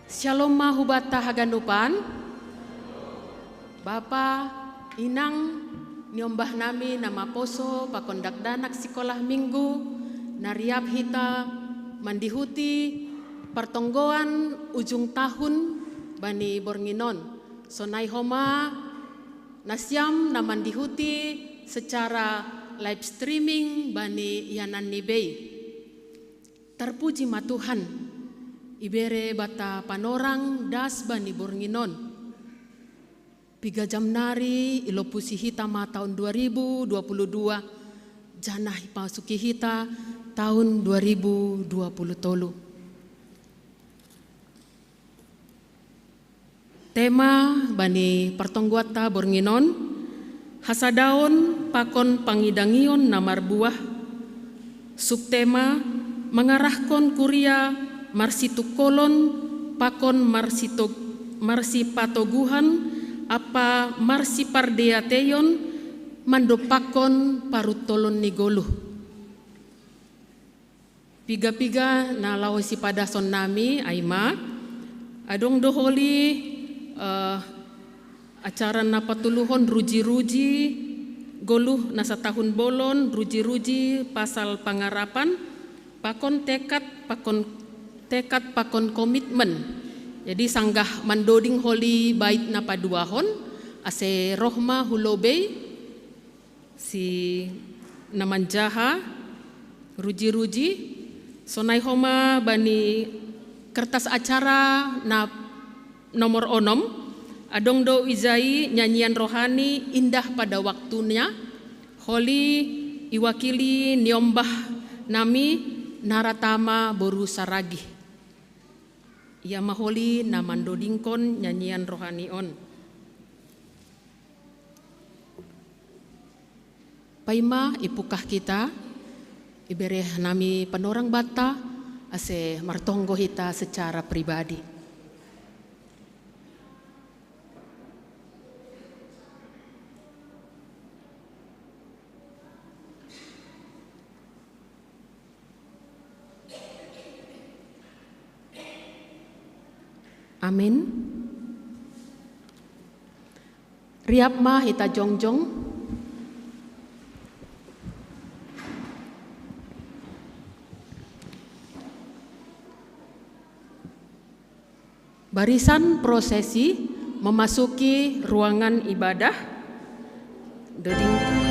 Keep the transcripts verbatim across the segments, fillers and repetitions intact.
Shalom ma hubata haganupan. Bapa, inang, niombah nami na maposo pakon dakdanak sikolah minggu, na riap hita mandihuti partonggoan ujung tahun bani borngin on. Sonai homa nasiam na mandihuti secara live streaming bani ianan ni bei. Tarpuji ma Tuhan, ibere bata panorang das bani borngin on. Piga jam nari ilopusi hita ma tahun dua ribu dua puluh dua, janah ipasuki hita tahun dua ribu dua puluh tolu. Tema bani partonggoanta borngin on, hasadaon pakon pangidangion na marbuah. Subtema, mangarahkon kuria marsitungkolon pakon marsitog-, marsipatoguhan ampa marsipardeateion mandompakkon paruntolon ni goluh. Piga-piga na laho sipadashon nami, ai ma, adong do holi, eh, acara na patuluhon ruji-ruji goluh na satahun bolon, ruji-ruji pasal pangarapan, pakon tekad, pakon tekad, pakon komitmen. Jadi sanggah mandoding holi bait na paduahon, ase roh ma hu lobei, si na manjaha ruji-ruji, sonai homa bani kertas acara na nomor onom, adong do ijai nyanyian rohani Indah Pada Waktunya, holi iwakili niombah nami Nara Tama boru Saragih. Ia ma holi na mandodingkon nyanyian rohani on. Paima ipungkah hita, ibere nami panorang banta, ase martonggo hita secara pribadi. Amin. Riap ma hita jongjong. Barisan prosesi memasuki ruangan ibadah. Doding.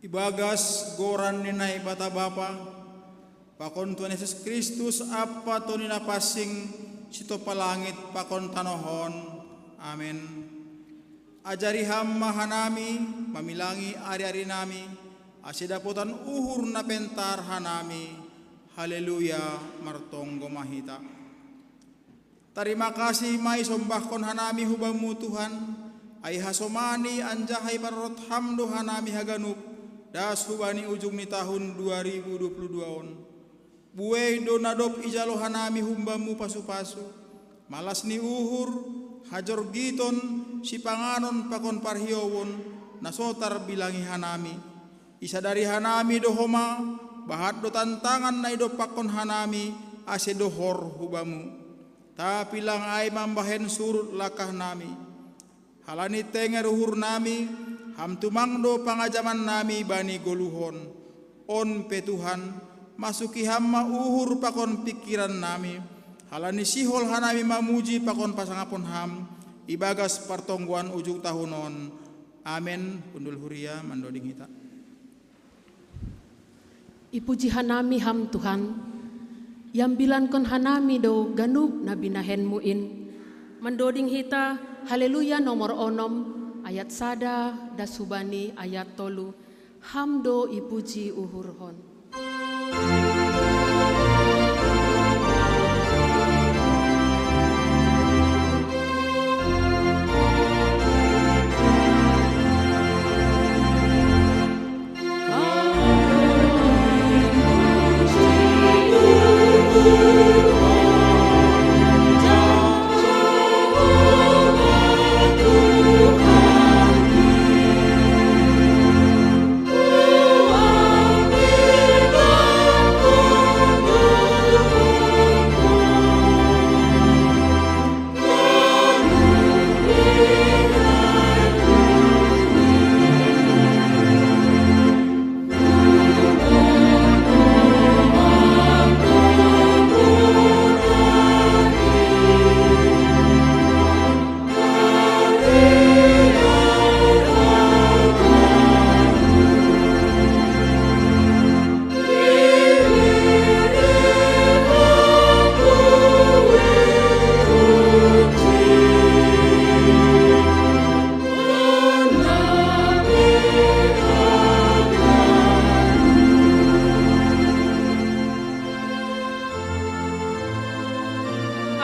Ibagas goran ni Naibata Bapa, pakon Tuhan Yesus Kristus, ampa Tondi Napansing, sitompa langit pakon tanoh on. Amen. Ajari Ham ma hanami mamilangi ari-ari nami, ase dapotan uhur na pentar hanami. Haleluya, martonggo ma hita. Tarima kasih ma isombahkon hanami hu Bamu Tuhan, ai hasomani anjaha iparorot Ham do hanami haganup, das hubani ujung ni tahun dua ribu dua puluh dua on. Buei do na dob ijalo hanami hu Bamu pasu-pasu, malas ni uhur, hajorgiton, sipanganon pakon parhiouon, na so tarbilangi hanami. Isadari hanami do homa, bahat do tantangan na idompakkon hanami, ase dohor hu Bamu. Tapi lang ai mambahen surut langkahnami. Halani tenger uhurnami, Ham tumang do pangajamannami bani goluhon. On pe Tuhan, masuki Ham ma uhur pakon pingkirannami, halani sihol hanami mamuji pakon pasangapon Ham, ibagas partonggoan ujung tahun on. Amen. Hundul huria mandoding hita. Ipuji hanami Ham Tuhan, iambilankon hanami do ganup na binahenmu in. Mandoding hita, Haleluya nomor onom, ayat sada das hubani ayat tolu, Ham do ipuji uhurhon.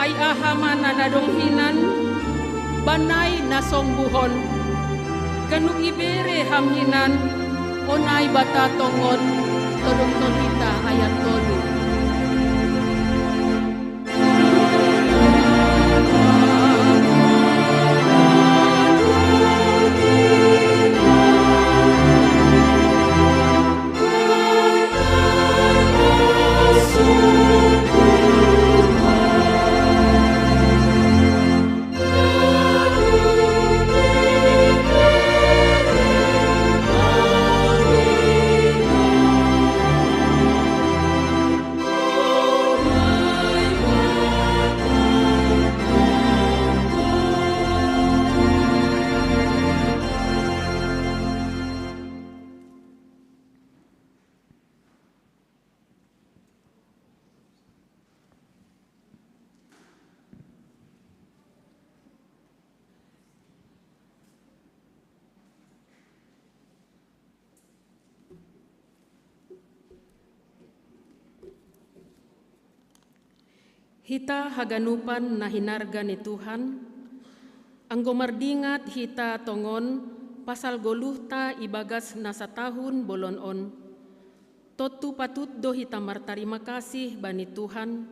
Ai aha ma na nadong hinan, banai na sombuhon, ganup ibere Ham hinan, o Naibata tongon, todongkon hita ayat tolu. Hita haganupan na hinarga ni Tuhan, anggo mardingat hita tongon pasal goluhta ibagas na satahun bolon on, tontu patut do hita martarima kasih bani Tuhan,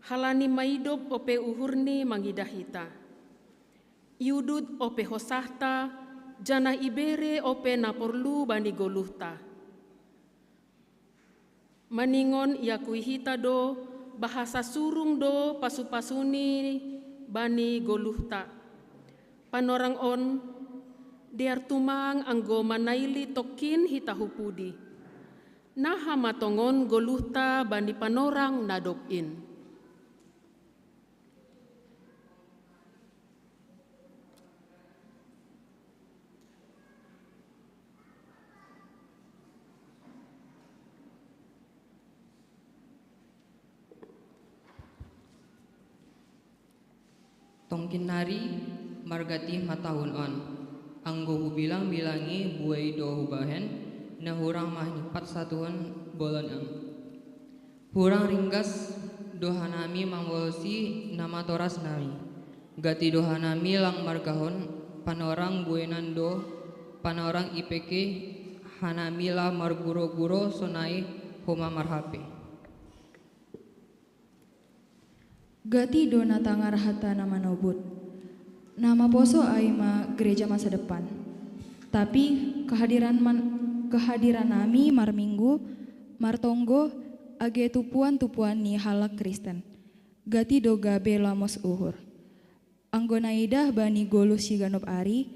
halani maidop ope uhurNi mangidah hita. Iudut ope hosahta, janah ibere ope na porlu bani goluhta. Maningon iakui hita do, bahasa surung do pasu-pasuNi bani goluhta. Panorang on, dear tumang anggo manaili tongkin hita hu pudi. Naha ma tongon goluhta bani panorang na dob in. Tongkin nari margati ma tahun on. Anggo hubilang-bilangi buei do hubahen, na hurang manimpat satuhun bolon on. Hurang ringgas do hanami mambalosi na matorasnami. Gati do hanami lang margahon, panorang bueinan do, panorang ipeke hanami lang marguro-guro sonai homa marhape. Gati do na tangar hata na manobut. Na maposo ai ma gereja masa depan. Tapi kehadiran man, kehadiran nami marminggu, martonggo, age tupuan-tupuan ni halak Kristen. Gati do gabe lamos uhur. Anggo naidah bani goluh siganup ari,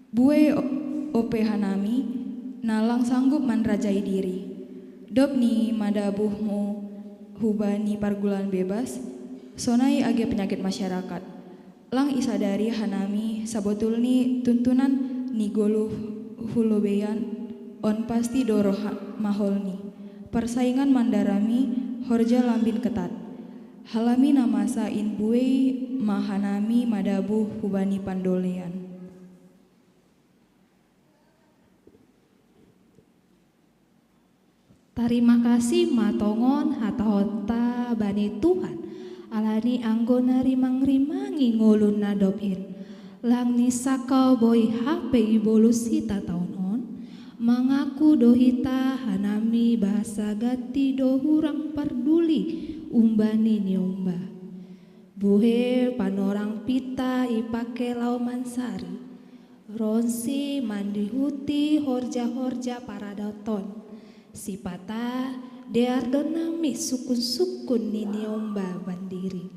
bue o-, ope hanami, na lang sanggup manrajai diri. Dob ni madabuhmu hubani pargulaon bebas, sonai age penyakit masyarakat. Lang isadari hanami sabotulni tuntunan ni goluh hu lobeian on pasti do roh maholni. Parsaingan mandarami horja lambin ketat. Halani na masa in buei ma hanami madabuh hubani pandolean. Tarima kasih ma tongon hatahonta bani Tuhan, alani anggo na rimang-rimangi ngolunna dob in. Lang ni sakau boi hape ibolus hita taon on, mangaku do hita hanami bahasa gati do hurang parduli umbani ni omba. Buhe panorang pita ipake lao mansari, ronsi mandihuti horja-horja paradaton. Sipata dear do nami sukun-sukun ni ni omba bandiri.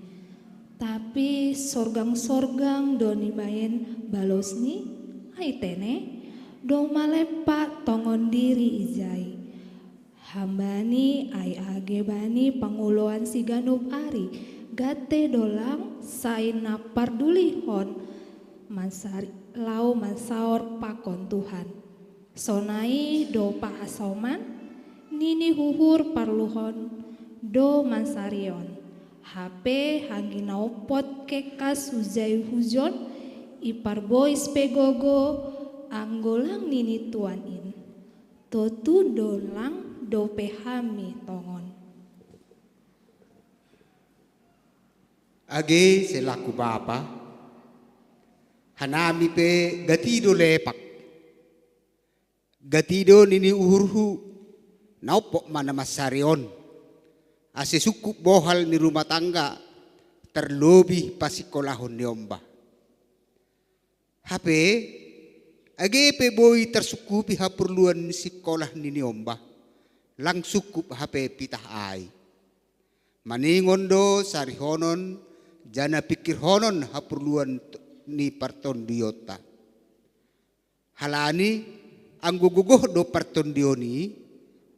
Tapi sorgang-sorgang do nibaen balosni, ai tene, do malepa tongon diri ijai. Hambani ai age bani pangoloan siganup ari, gate do lang sai na pardulihon mansari lao mansaor pakon Tuhan. Sonai do pahasoman, nini huhur parluhon do mansarion. Hape hanggi na ompot kekas hujai hujon, iparbois pe gogo, anggo lang nini tuan in. Totu do lang dope hami tongon. Age selaku bapa, hanami pe gati do lepak. Gati do nini uhurhu, na ompok ma na mansari on. Ase sungkup bohal ni rumah tangga, terlobih pasikkolahon ni omba. Hape, age pe boi tarsungkupi haporluan ni sikolah ni ni omba, lang sungkup hape pitah ai. Maningon do sarihonon, jana pikirhonon haporluan ni partondionta. Halani, anggo gogoh do partondion i,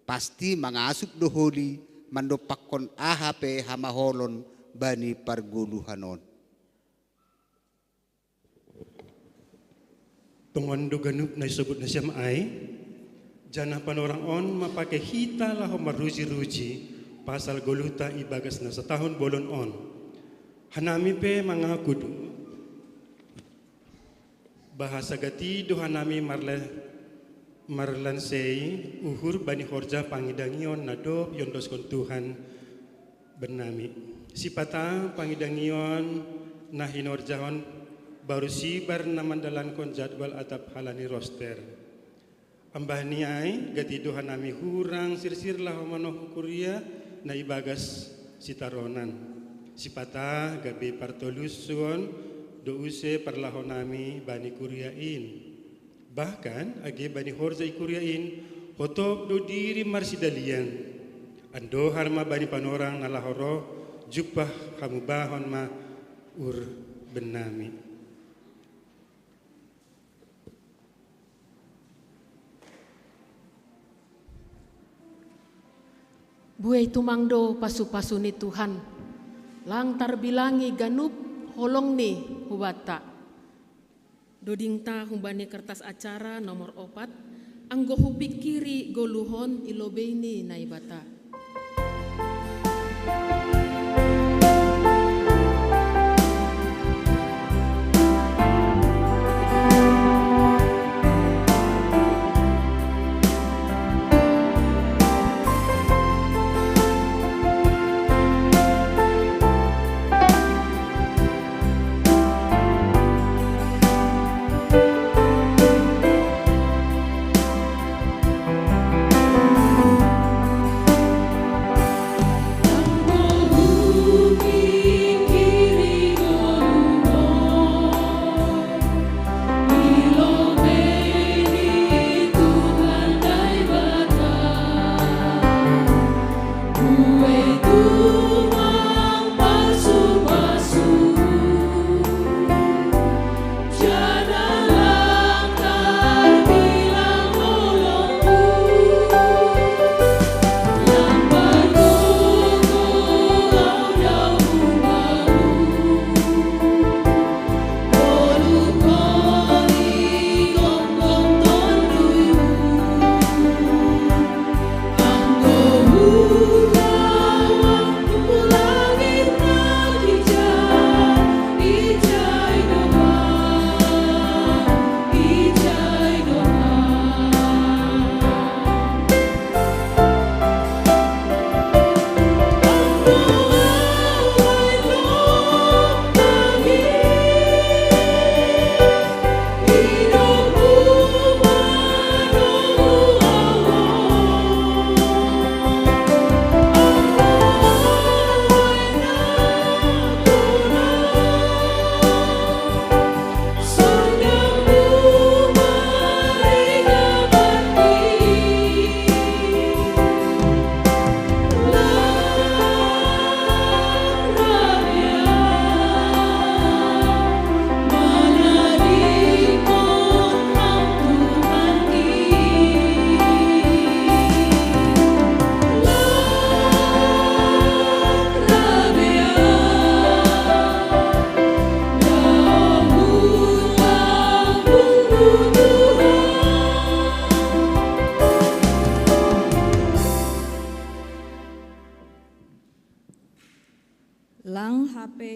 pasti mangasup do holi mandompakkon aha pe hamaholon bani pargoluhan on. Tongon do ganup na isobut nasiam ai, janah panorang on mapake hita laho maruji-ruji pasal goluhta ibagas na satahun bolon on. Hanami pe mangaku do, bahasa gati do hanami marle-, marlansei uhur bani horja pangidangion na dob iondoskon Tuhan bannami. Sipata pangidangion na hinorjahon baru sibar na mandalankon jadwal atap halani roster. Ambah ni ai, gati do hanami hurang sirsir laho manohu kuria na ibagas sitaronan. Sipata gabe partoluson do use parlahonami bani kuria in. Bahkan, age bani horja i kuria in, hotop do diri marsidalian. Andohar ma bani panorang na laho roh, jumpah hamubahon ma uhur bannami. Buei tumang do pasu-pasu ni Tuhan, lang tarbilangi ganup holongni hubanta. Dodingta humbani kertas acara nomor opat, anggo hupikiri goluhon i lobei ni Naibata.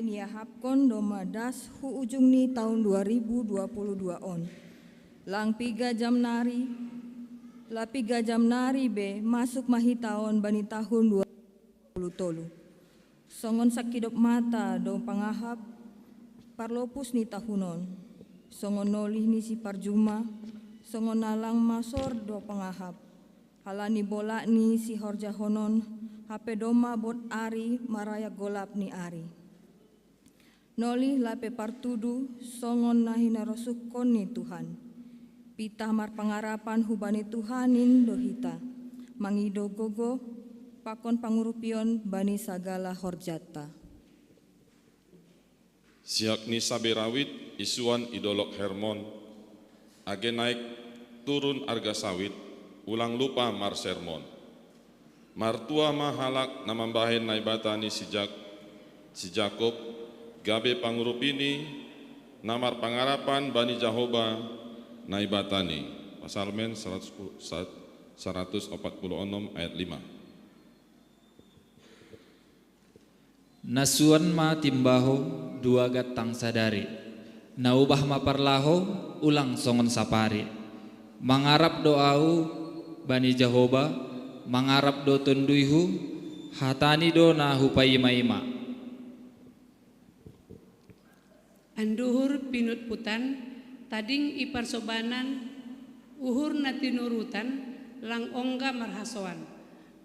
Niahapkon doma das hu ujung ni taun dua ribu dua puluh dua on. Lang piga jam nari, la piga jam nari be masuk ma hita on bani tahun dua ribu dua puluh tolu. Songon sangkidop mata do pangahap parlopus ni tahun on. Songon nolih ni si parjuma, songon na lang masor do pangahap. Halani bolak ni sihorjahonon, hape doma bot ari marayak golap ni ari. Nolih lape partudu songon na hinarosuhkon ni Tuhan. Pitah marpangarapan hubani Tuhan in do hita, mangido gogo, pakon pangurupion bani sagala horjanta. Siak ni sabe rawit isuan i dolok Hermon, age naik turun arga sawit, ulang lupa marsermon. Martua ma halak na mambahen Naibata ni si Jak-, si Jakob, gabe pangurupini, na marpangarapan bani Jahoba Naibata ni. Pasalmen seratus, seratus empat puluh enam ayat lima. Nasuan ma timbaho dua gantang sadari. Na ubah ma parlaho ulang songon sapari. Mangarap do ahu bani Jahoba, mangarap do tonduyhu, hatani do na hupaima-ima. Anduhur pinutputan, tading i parsobanan, uhur na tinurutan, lang ongga marhasoan.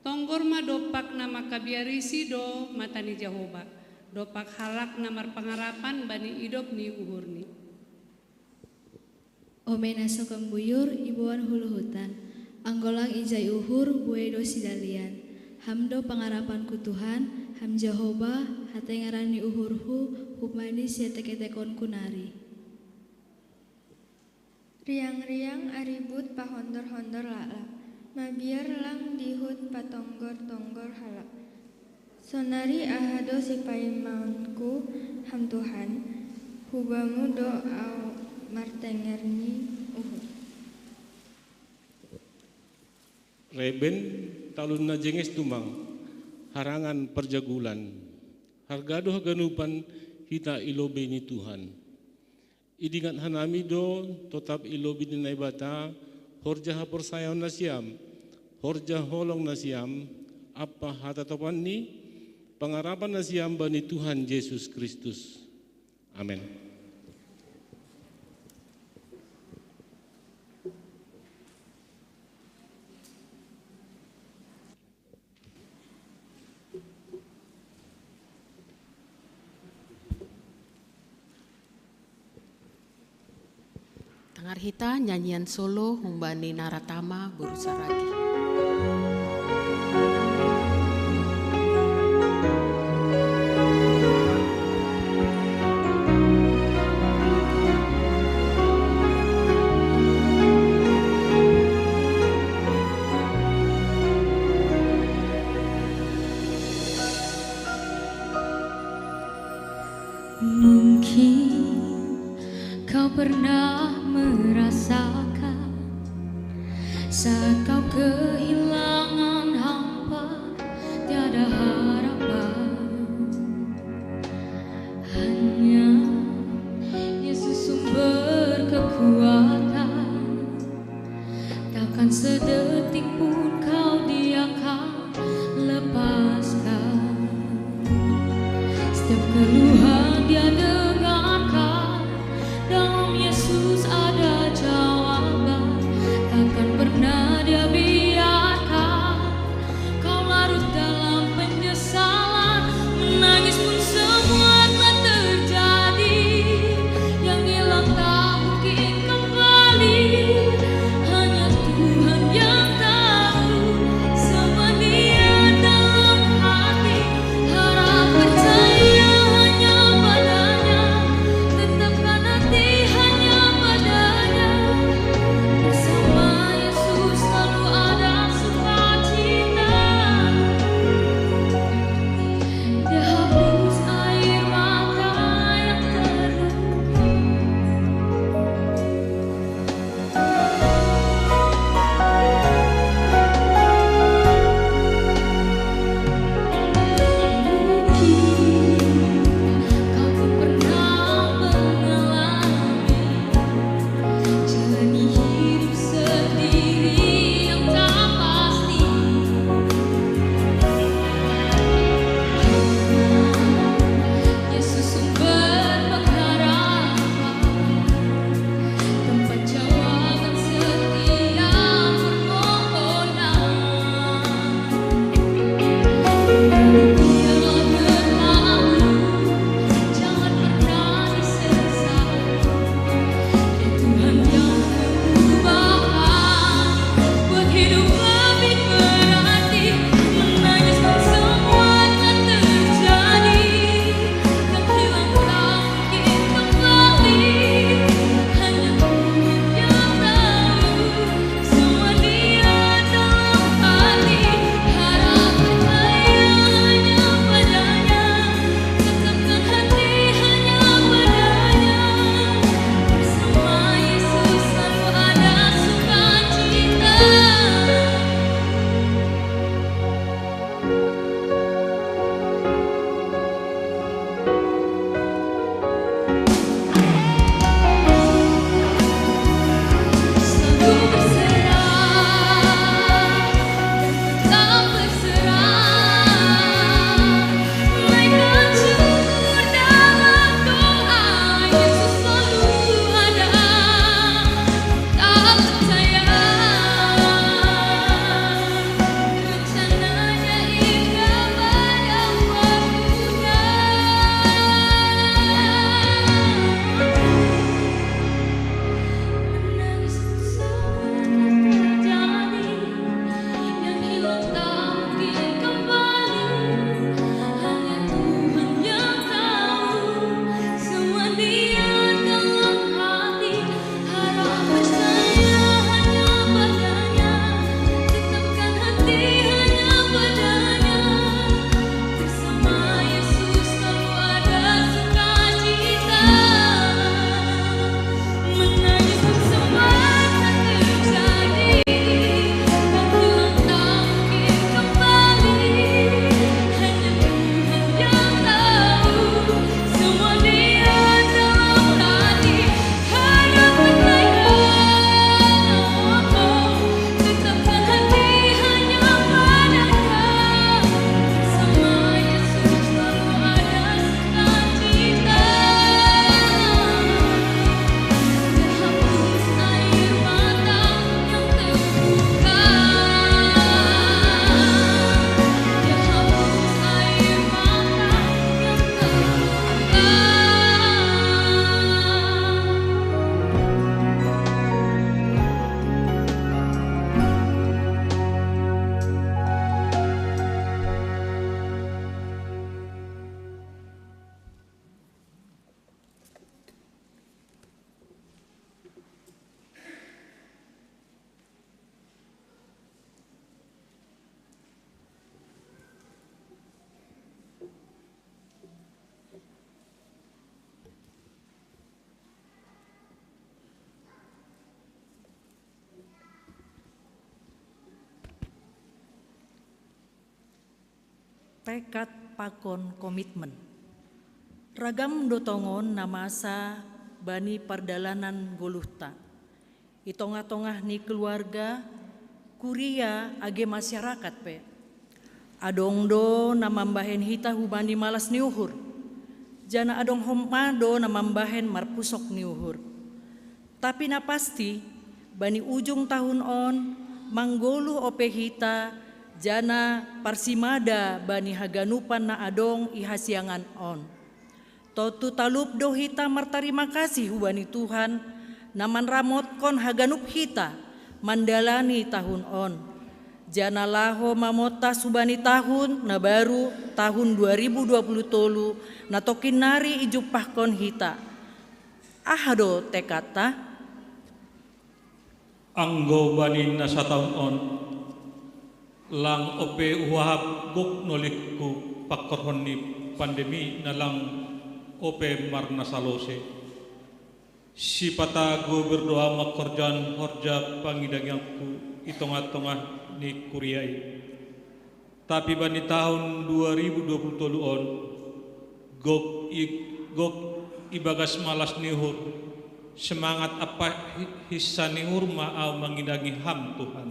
Tonggor ma dompak na mangkabiarisi do mata ni Jahoba, dompak halak na marpangarapan bani idop ni uhurni. Ome na so gambuyur iboan huluhutan, anggo lang ijai uhur buei do sidalian. Ham do pangarapanku Tuhan, Ham Jahoba, hatengaran ni uhurhu, hubani sietek-etekonku nari. Riang-riang aribut pahondor-hondor laklak, mabiar lang dihut patonggor-tonggor halak. Sonari aha do sipaimaonku, Ham Tuhan, hubamu do ahu martenger ni uhur. Reben, talun na jenges tumang, harangan parjagulan. Harga do haganupan hita i lobei ni Tuhan. Idingat hanami do totap i lobei ni Naibata, horja haporsayaon nasiam, horja holong nasiam, ampa hatatopan ni pangarapan nasiam bani Tuhan Jesus Kristus. Amen. Tangar hita nyanyian solo humbani Naratama boru Saragi. Mungkin kau pernah merasakan saat kau kehilangan hampa, tiada harapan. Hanya Yesus sumber kekuatan. Takkan sedetik pun kau Dia akan lepaskan. Setiap keluhan Dia dengarkan. Dalam Yesus ada jawaban. Takkan pernah Dia biarkan kau larut dalam penyesalan. Menangis pun semua telah terjadi. Yang hilang tak mungkin kembali. Hanya Tuhan yang tahu. Semua niat dalam hati. Harap percaya hanya pada-Nya. Tetapkan hati hanya pada-Nya. Tekad pakon komitmen. Ragam do tongon na masa bani pardalanan goluhta. I tongah-tongah ni keluarga, kuria age masyarakat pe. Adong do na mambahen hita hubani malas ni uhur. Jana adong homa do na mambahen marpusok ni uhur. Tapi na pasti, bani ujung tahun on, manggoluh ope hita, jana parsimada bani haganupan na adong i hasiangan on. Tontu talup do hita martarima kasih hubani Tuhan, na manramotkon haganup hita mandalani tahun on. Jana laho mamontas hubani tahun na baru, tahun dua ribu dua puluh tolu, na tongkin nari ijumpahkon hita. Aha do tekadta? Anggo bani na sataon on, lang ope huahap gok nolingku pangkorhon ni pandemi na lang ope marnasalose. Sipata gobir do ahu mangkorjahon horja pangidangianku i tongah-tongah ni kuria i. Tapi bani tahun dua ribu dua puluh tolu on, gok i, gok ibagas malas ni uhur, semangat ampa hi-, hinsa ni uhur ma ahu mangidangi Ham, Tuhan.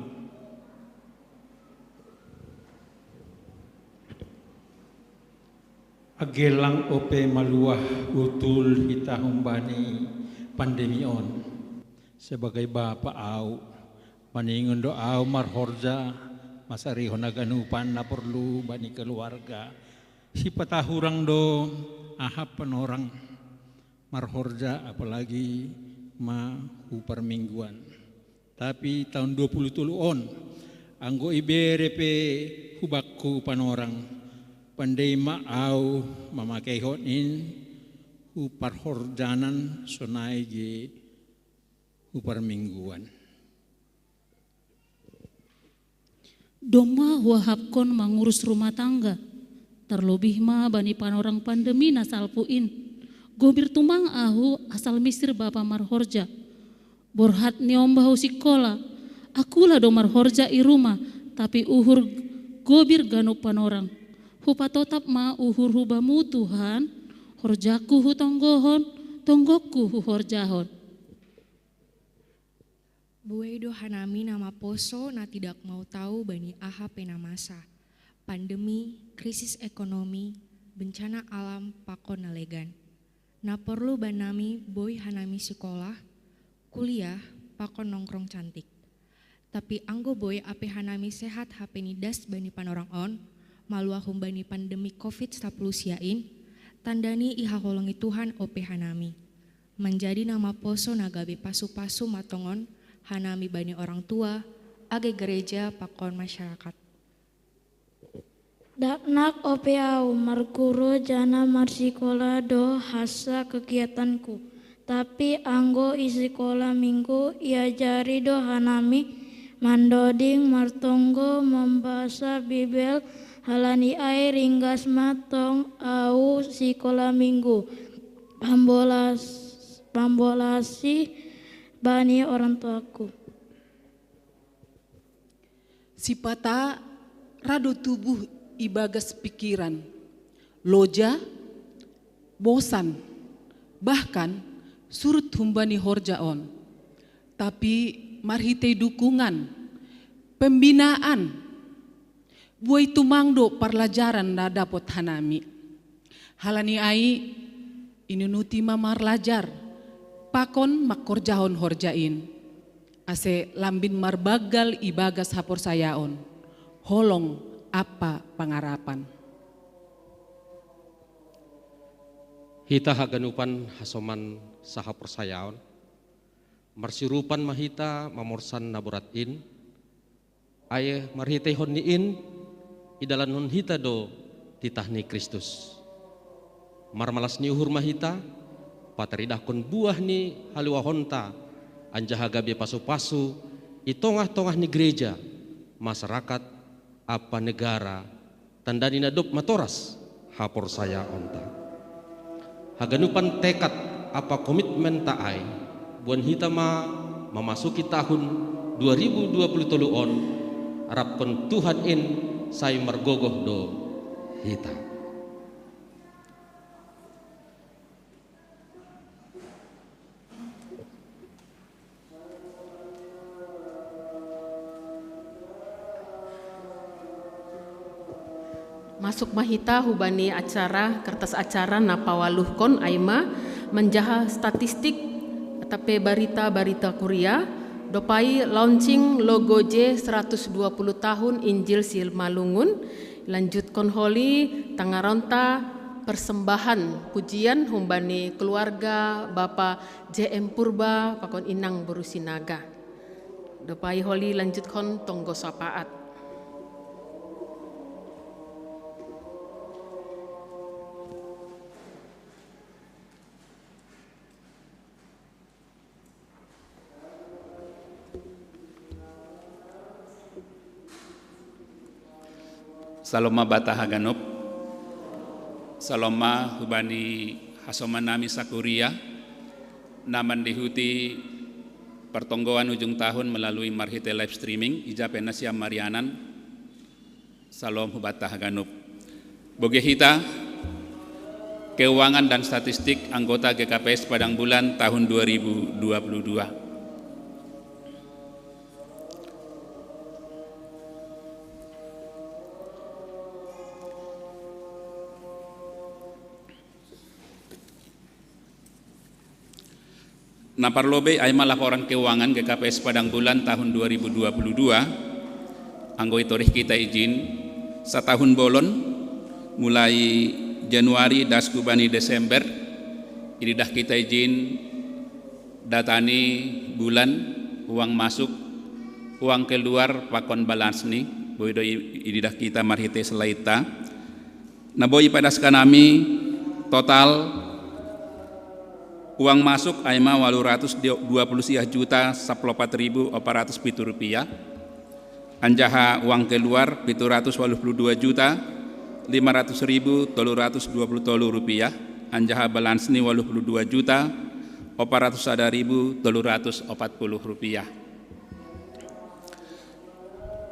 Age lang ope maluah utul hita humbani pandemi on. Sebagai bapa ahu, maningon do ahu marhorja, masarihon haganupan na porlu bani keluarga. Sipata hurang do aha panorang marhorja, apalagi ma hu parmingguan. Tapi tahun dua puluh tolu on, anggo ibere pe hubakku panorang, pandei ma ahu mamakeihon in hu parhorjanan sonai ge hu parmingguan. Domma huahapkon mangurus rumah tangga, tarlobih ma bani panorang pandemi na salpu in. Gobir tumang ahu asal misir bapa marhorja. Borhat ni omba hu sikola, akula do marhorja i rumah, tapi uhur gobir ganup panorang. Hupatotap ma uhurhu Bamu, Tuhan, horjaku hutonggohon, tonggokku huhorjahon. Buei do hanami na maposo na tidak mau tahu bani aha pe na masa. Pandemi, krisis ekonomi, bencana alam, pakon na legan. Na porlu banami boi hanami sikolah, kuliah, pakon nongkrong cantik. Tapi anggo boi ape hanami sehat hape nidas bani panorang on, maluah humbani pandemi covid sapuluh sia in, tandani ihaholongi Tuhan ope hanami. Manjadi na maposo na gabe pasu-pasu ma tongon hanami bani orang tua, age gereja pakon masyarakat. Daknak ope ahu marguru jana marsikola do hansa kegiatanku. Tapi anggo i sikola minggu iajari do hanami mandoding, martonggo, mambasa Bibel, halani ai ringgas ma tong ahu sikola minggu. Pambolas-, pambolasi bani orang tuaku. Sipata ra do tubuh ibagas pikiran, loja, bosan, bahkan surut humbani horja on. Tapi marhitei dukungan, pembinaan, buei tumang do parlajaran na dapot hanami. Halani ai, inunuti ma marlajar, pakon mangkorjahon horja in, ase lambin marbanggal ibagas haporsayaon, holong ampa pangarapan. Hita haganupan hasoman sahaporsayaon, marsiurupan ma hita mamorsan na borat in, ai marhiteihon ni in, idalankon hita do titah ni Kristus. Marmalas ni uhur ma hita, pataridahkon buah ni haluahonta, anjaha gabe pasu-pasu i tongah-tongah ni gereja, masyarakat, ampa negara, tandani na dob matoras haporsayaonta. Haganupan tekad ampa komitmenta ai, boan hita ma mamasuki tahun dua ribu dua puluh tolu on, arapkon Tuhan in sai margogoh do. hita. Masuk ma hita hubani acara, kertas acara na pawaluhkon, aima manjaha statistik atape barita-barita kuria, dopai launching logo J seratus dua puluh tahun Injil Simalungun, lanjutkon holi tangaronta persembahan pujian humbani keluarga Bapa J M Purba pakon Inang Boru Sinaga. Dopai holi lanjutkon tonggo sapaat. Salom ma banta haganup. Salom ma hubani hasomanami sakuria na mandihuti pertonggoan ujung tahun melalui marhite live streaming, ija pe nasiam marianan. Salom hu banta haganup. Bogei hita keuangan dan statistik anggota G K P S Padang Bulan tahun dua ribu dua puluh dua. Na parlobei aima laporan keuangan G K P S Padang Bulan tahun dua ribu dua puluh dua, anggo i torih hita ijin, satahun bolon, mulai Januari das hubani Desember, ididah hita ijin, data ni bulan, uang masuk, uang keluar, pakon balance ni, boi do i-, ididah hita marhite slide-ta. Na boi ipadaskan nami total uang masuk aima walu ratus dua puluh sia juta sapuluh opat ribu opat ratus pitu rupiah. Anjaha uang keluar pitu ratus walu puluh dua juta lima ratus ribu tolu ratus dua puluh tolu rupiah. Anjaha balance ni walu puluh dua juta opat ratus sada ribu tolu ratus opat puluh rupiah.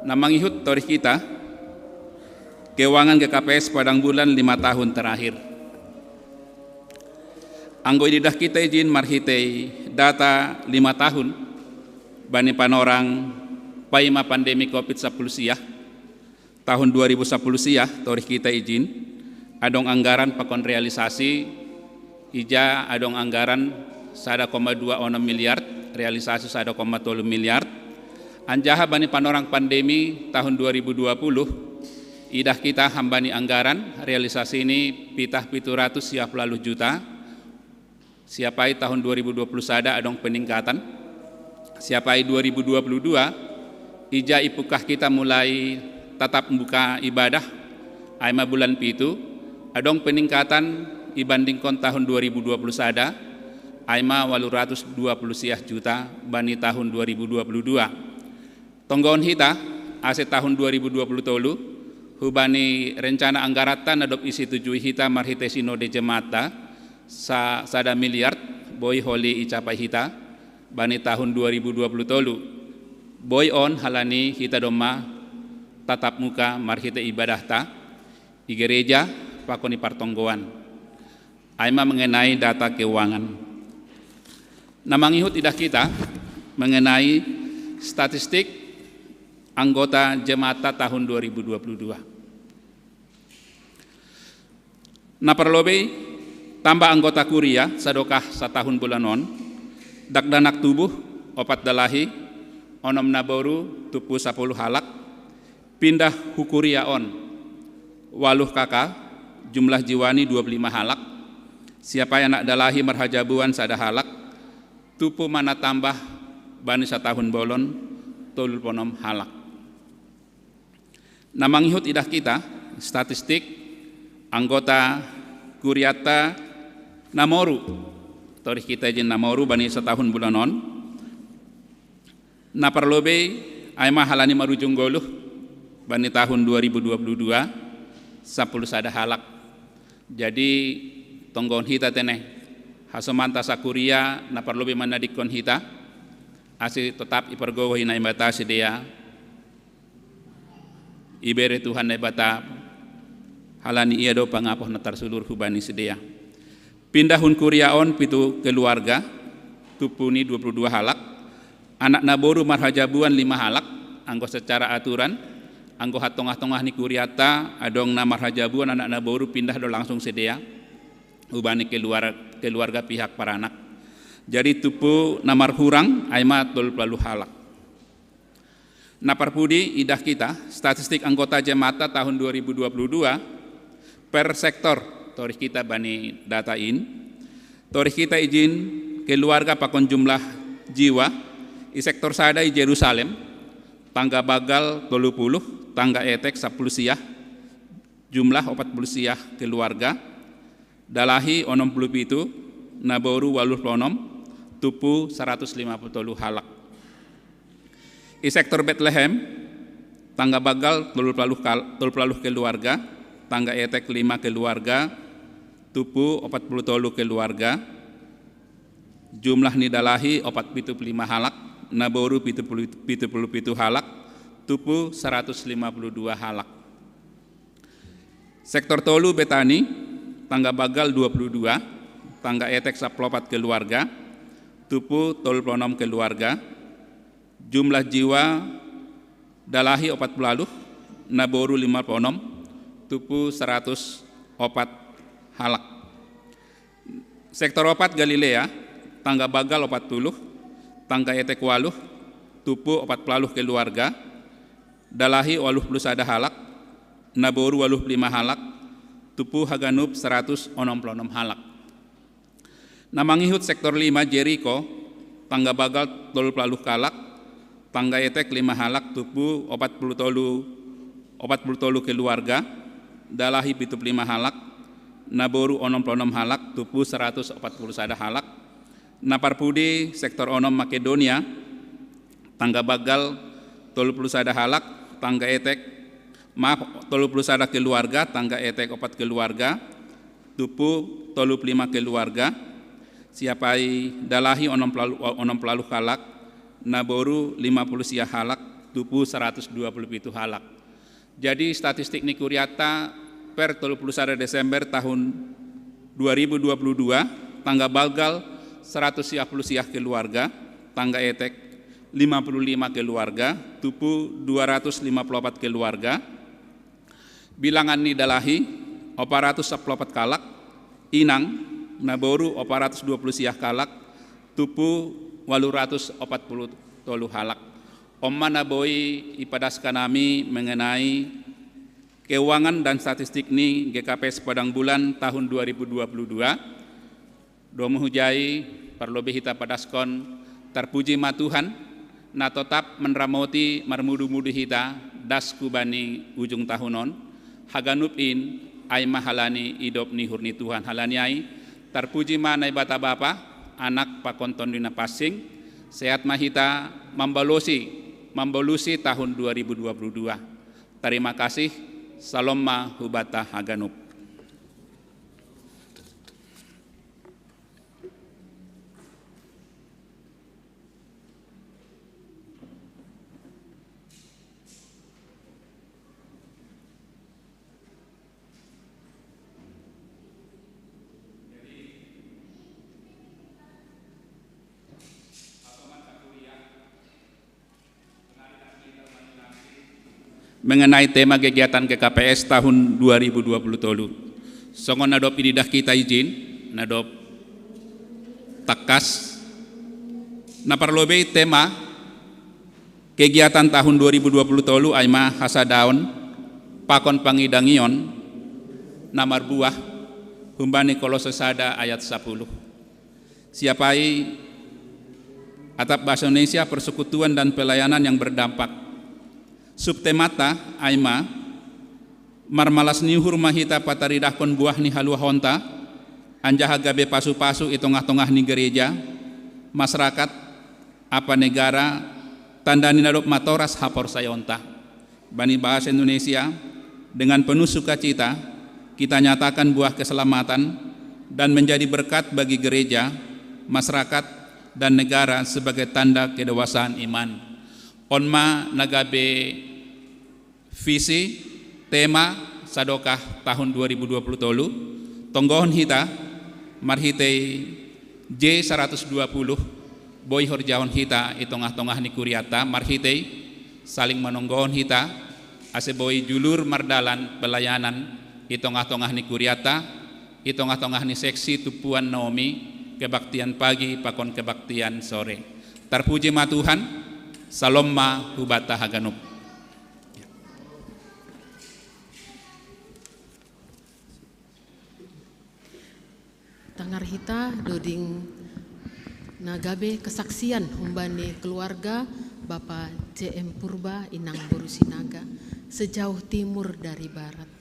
Na mangihut torih hita, keuangan G K P S Padang Bulan lima tahun terakhir. Anggo ididah hita ijin marhitei data lima tahun, bani panorang paima pandemi covid sapuluh sia, tahun dua ribu sapuluh sia, torih hita ijin, adong anggaran pakon realisasi, ija adong anggaran sada koma dua onom miliar, realisasi sada koma tolu miliar. Anjaha bani panorang pandemi tahun dua ribu dua puluh, idah hita hambani anggaran, realisasi ni pitah pitu ratus sia puluh juta, siapai tahun dua ribu dua puluh sada adong peningkatan. Siapai dua ribu dua puluh dua, ija ipungkah hita mulai tatap muka ibadah, aima bulan pitu, adong peningkatan ibandingkon tahun dua ribu dua puluh sada, aima walu ratus dua puluh sia juta bani tahun dua ribu dua puluh dua. Tonggohon hita, ase tahun dua ribu dua puluh tolu, hubani rencana anggaranta na dob isetujui hita marhite sinode jemaatta, sa-, sada miliar, boi holi icapai hita, bani tahun dua ribu dua puluh tolu. Boi on halani hita domma tatap muka marhite ibadahta, i gereja, pakon i partonggoan. Aima mengenai data keuangan. Na mangihut idah hita mengenai statistik anggota jemaatta tahun dua ribu dua puluh dua. Na parlobei, tamba anggota kuria sadokah satahun bulan on, dakdanak tubuh, opat dalahi, onom naboru, tupu sapuluh halak, pindah hu kuria on, waluh K K, jumlah jiwani dua puluh lima halak, siapai anak dalahi marhajabuan sada halak, tupu ma na tambah bani satahun bolon, tolu puluh onom halak. Na mangihut idah hita, statistik, anggota kuriatta na moru, torih hita ijin na moru bani satahun bulan on, na parlobei, aima halani marujung goluh, bani tahun dua ribu dua puluh dua, sapuluh sada halak. Jadi, tonggohon hita tene, hasomanta sakuria, na parlobei manadingkon hita, ase totap ipargogoh i Naibata sidea, ibere Tuhan Naibata Halani ia do pangapoh na tarsulur hubani sidea. Pindah hun kuria on pitu keluarga, tupu ni dua puluh dua halak, anak naboru marhajabuan lima halak, anggo secara aturan, anggo hatongah-tongah ni kuriata, adong na marhajabuan anak naboru pindah do langsung sidea, hubani keluar, keluarga pihak paranak. Jadi tupu na marhurang, ai ma tolu puluh halak. Na parpudi idah kita, statistik anggota jemaat tahun dua ribu dua puluh dua per sektor, torih kita bani data in, torih kita ijin keluarga pakon jumlah jiwa, i sektor sada i Jerusalem, tangga bagal tolu puluh, tangga etek sapuluh siah, jumlah opat puluh siah keluarga, dalahi onom puluh pitu, naboru waluh puluh onom, tupu saratus lima puluh tolu halak. I sektor Betlehem, tangga bagal tolu puluh kal-, tolu puluh keluarga, tangga etek lima keluarga, tupu opat puluh tolu keluarga, jumlah ni dalahi opat pitu puluh lima halak, naboru pitu puluh, pitu puluh pitu halak, tupu saratus lima puluh dua halak. Sektor tolu Betani, tangga bagal dua puluh dua, tangga etek saplopat keluarga, tupu tolu puluh onom keluarga, jumlah jiwa dalahi opat puluh waluh, naboru lima puluh onom, tupu saratus opat halak. Sektor opat Galilea, tangga bagal opat puluh, tangga etek waluh, tupu opat puluh waluh keluarga, dalahi waluh puluh sada halak, naboru waluh puluh lima halak, tupu haganup saratus onom puluh onom halak. Na mangihut sektor lima Jeriko, tangga bagal tolu puluh waluh halak, tangga etek lima halak, tupu opat puluh tolu, opat puluh tolu keluarga, dalahi pitu puluh lima halak, naboru onom puluh onom halak, tupu saratus opat puluh sada halak. Na parpudi sektor onom Makedonia, tangga bagal tolu puluh sada halak, tangga etek, maaf, tolu puluh sada keluarga, tangga etek opat keluarga, tupu tolu puluh lima keluarga, siapai dalahi onom puluh waluh, onom puluh waluh halak, naboru lima puluh siah halak, tupu saratus dua puluh pitu halak. Jadi statistik ni kuriata per tolu puluh sada Desember tahun dua ribu dua puluh dua, tangga bagal saratus siah puluh siah keluarga, tangga etek lima puluh lima keluarga, tupu dua ratus lima puluh opat keluarga, bilangan ni dalahi opat ratus sapuluh opat halak, inang naboru opat ratus dua puluh siah halak, tupu waluh ratus opat puluh tolu halak. On ma na boi ipadaskan nami mengenai keuangan dan statistik ni G K P S Padang Bulan tahun dua ribu dua puluh dua. Domu hujai, parlobei hita padaskon, tarpuji ma Tuhan, na totap manramoti marmudu-mudu hita das hubani ujung tahun on, haganup in, ai ma halani idop ni uhur ni Tuhan. Halani ai, tarpuji ma Naibata Bapa, Anak pakon Tondi Napansing, sehat ma hita mambalosi, mambalusi tahun dua ribu dua puluh dua. Tarima kasih, salom ma hubanta haganup. Mengenai tema kegiatan G K P S tahun dua ribu dua puluh tolu. Songon na dob ididah hita ijin, na dob tangkas, na parlobei tema kegiatan tahun dua ribu dua puluh tolu ai ma hasadaon pakon pangidangion na marbuah, humbani Kolose sada ayat sapuluh. Siapai atap bahasa Indonesia, persekutuan dan pelayanan yang berdampak. Subtemata ai ma, marmalas ni uhur ma hita pataridahkon buah ni haluahonta, anjaha gabe pasu-pasu i tongah-tongah ni gereja, masyarakat, ampa negara, tanda ni na dob matoras haporsayaonta. Bani bahasa Indonesia, dengan penuh sukacita, kita nyatakan buah keselamatan dan menjadi berkat bagi gereja, masyarakat, dan negara sebagai tanda kedewasaan iman. On ma na gabe visi, tema, Sadokah tahun dua ribu dua puluh tolu, tonggohon hita marhitei J saratus dua puluh, boi horjahon hita i tongah-tongah ni kuriata marhitei saling manonggohon hita, ase boi julur mardalan pelayanan i tongah-tongah ni kuriata, i tongah-tongah ni seksi tumpuan Naomi, kebaktian pagi pakon kebaktian sore. Tarpuji ma Tuhan, salom ma hubanta haganup. Tangar hita doding na gabe kesaksian humbani keluarga Bapa J M Purba, Inang Boru Sinaga, sejauh timur dari barat.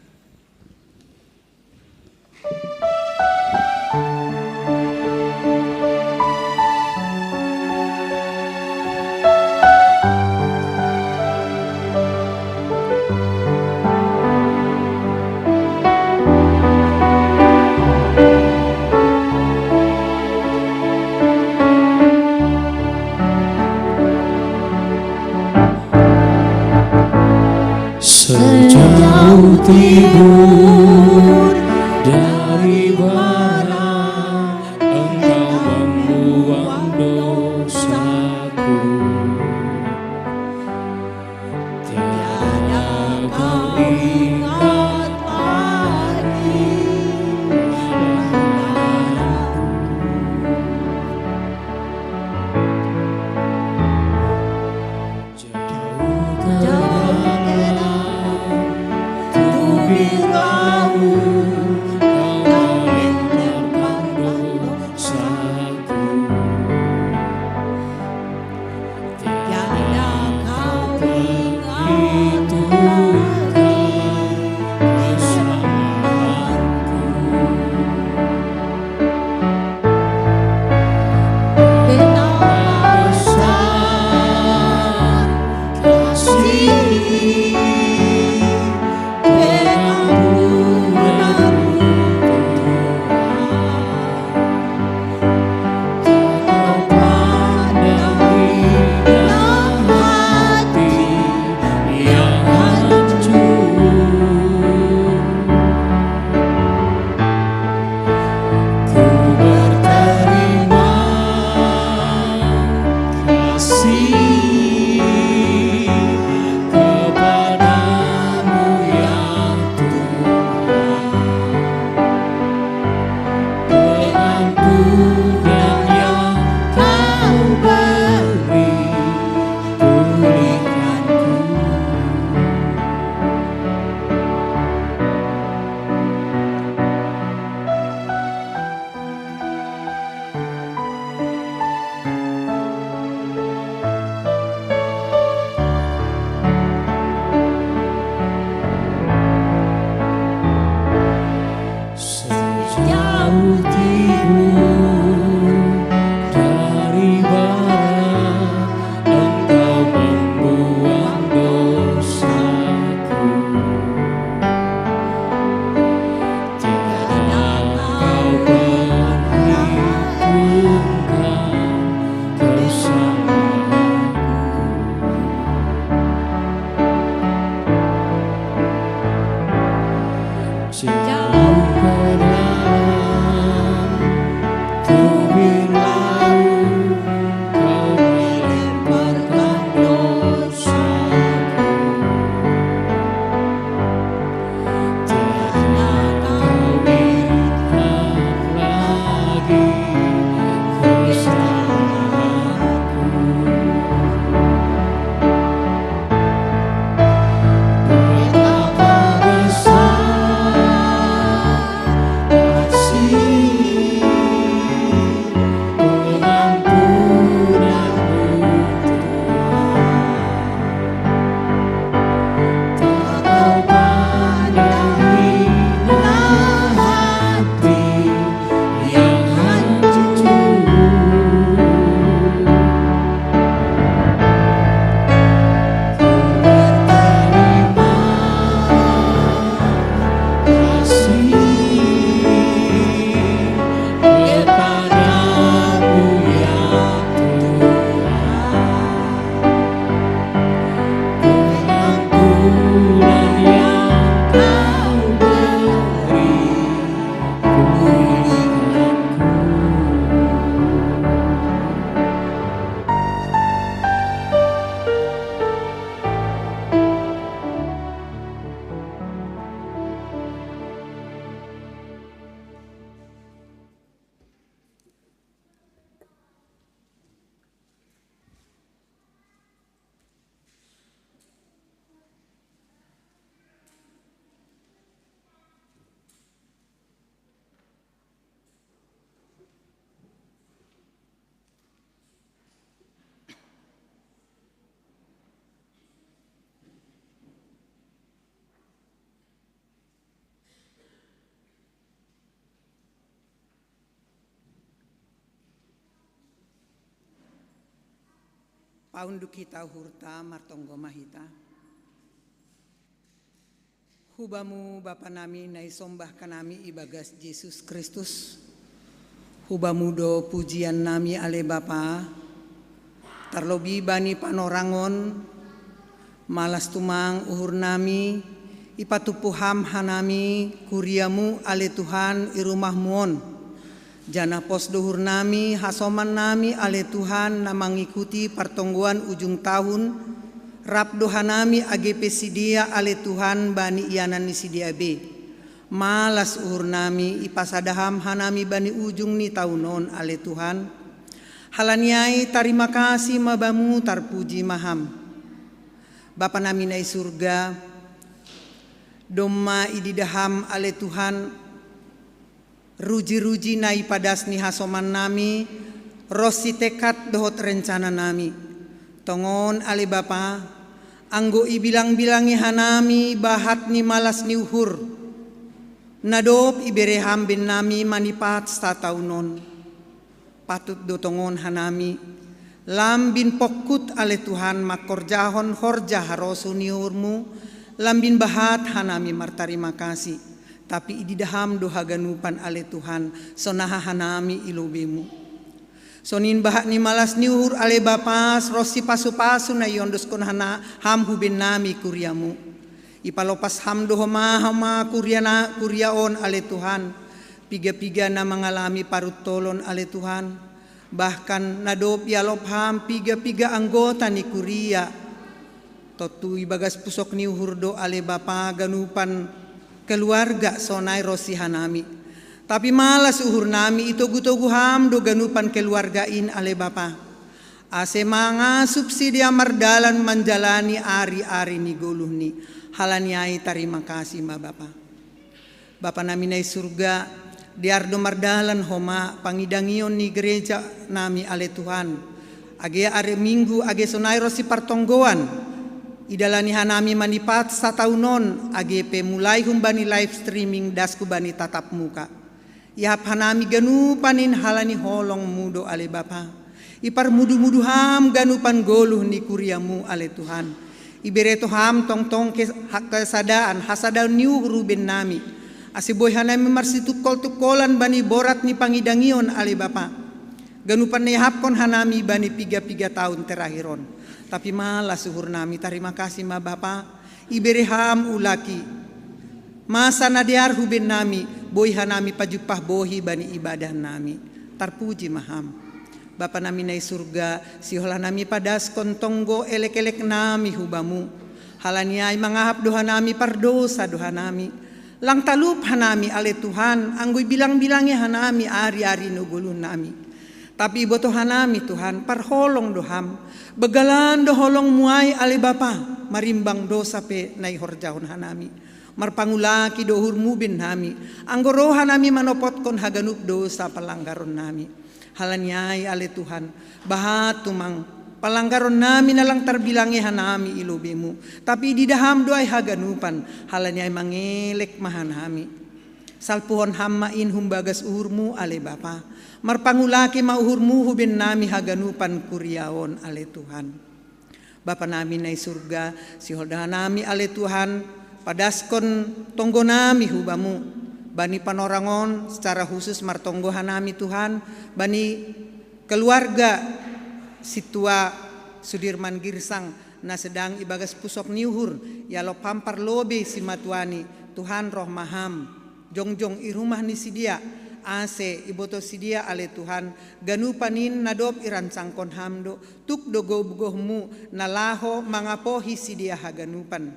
Sejauh timur dari barat, Engkau membuang dosaku. Tiada kau ingat lagi pelanggaranku. Jauh ke dalam tubir laut, kau melemparkan dosaku. Tiada kau ingat Tuhan kesalahanku. Betapa besar kasih pengampunanmu, Tuhan. Kau pandang hati yang hancur. Ku berterima kasih kepadamu, ya Tuhan. Pengampunan yang kau beri, pulihkanku. Unduk hita uhurta, martonggo ma hita. Hubamu Bapa nami na isombah hanami ibagas Jesus Kristus. Hubamu do pujian nami ale Bapa, tarlobi bani panorangon, malas tumang uhur nami, ipatupu Ham hanami kuriamu ale Tuhan i rumahmu on. Janah pos do uhur nami, hasoman nami ale Tuhan na mangikuti partonggoan ujung tahun, rap do hanami age pe sidea ale Tuhan bani ianan ni sidea be. Malas uhur nami, ipasada Ham hanami bani ujung ni tahun on ale Tuhan. Halani ai tarima kasih ma Bamu, tarpuji ma Ham. Bapa nami na i surga, domma ididah Ham ale Tuhan, ruji-ruji na ipadas ni hasoman nami, ronsi tekad dohot rencana nami. Tongon ale Bapa, anggo ibilang-bilangi hanami bahat ni malas ni uhur, na dob ibere Ham bennami manipat satahun on. Patut do tongon hanami, lambin pongkut ale Tuhan mangkorjahon horja harosuh ni uhurmu, lambin bahat hanami martarima kasih. Tapi ididah Ham do haganupan ale Tuhan, sonaha hanami i lobeimu. Sonin bahat ni malas ni uhur ale Bapa, ronsi pasu-pasu na iondoskon hana Ham hu bennami kuriamu. Ipalopas Ham do homa-homa kuria na, kuria on ale Tuhan. Piga-piga na mangalami paruntolon ale Tuhan. Bahkan na dob ialop Ham piga-piga anggota ni kuria. Tontu ibagas pusok ni uhur do ale Bapa ganupan keluarga sonai ronsi hanami. Tapi malas uhur nami, itogu-togu Ham do ganupan keluarga in ale Bapa, ase mangasup sidea mardalan manjalani ari-ari ni goluhni. Halani ai tarima kasih ma Bapa. Bapa nami na i surga, dear do mardalan homa pangidangion ni gereja nami ale Tuhan. Age ari Minggu, age sonai ronsi partonggoan, idalani hanami manipat satahun on, age pe mulai humbani live streaming das hubani tatap muka. Iahap hanami ganupan in halani holongmu do ale Bapa. Iparmudu-mudu Ham ganupan goluh ni kuriamu ale Tuhan. Ibere to Ham tongtong ke-, ha-, kesadaan, hasadaon ni uhur hu bennami. Ase boi hanami marsitungkol-tungkolan bani borat ni pangidangion ale Bapa. Ganupan na iahapkon hanami bani piga-piga tahun terakhir on. Tapi malas uhur nami, tarima kasih ma Bapa. Ibere Ham ulaki masa na dear hu bennami, boi hanami pajumpah bohi bani ibadah nami. Tarpuji ma Ham. Bapa nami na i surga, sihol hanami padaskon tonggo elek-elek nami hu Bamu. Halani ai mangahap do hanami, pardousa do hanami. Lang talup hanami ale Tuhan, anggo ibilang-bilangi hanami ari-ari ni goluh nami. Tapi ibotoh hanami Tuhan, parholong do Ham. Banggalan do holongmu ai ale Bapa, marimbang dousa pe na ihorjahon hanami. Marpangulaki do uhurmu bennami, anggo roha nami manopotkon haganup dousa palanggaron nami. Halani ai ale Tuhan, bahat tumang palanggaron nami na lang tarbilangi hanami i lobeimu, tapi ididah Ham do ai haganupan, halani ai mangelek ma hanami. Salpuhon Ham ma in humbagas uhurmu ale Bapa. Marpangulaki ma uhurmu hu bennami haganupan kuria on ale Tuhan. Bapa nami na i surga, sihol do hanami ale Tuhan, padaskon tonggo nami hu Bamu. Bani panorang on secara khusus martonggo hanami Tuhan, bani keluarga sintua Sudirman Girsang na sedang ibagas pusok ni uhur, ialop Ham parlobei simatuani, Tuhan roh ma Ham. Jongjong i rumah ni sidea, ase ibotoh sidea ale Tuhan, ganupan in na dob irancangkon Ham do, tuk do gogohmu na laho mangapohi sidea haganupan.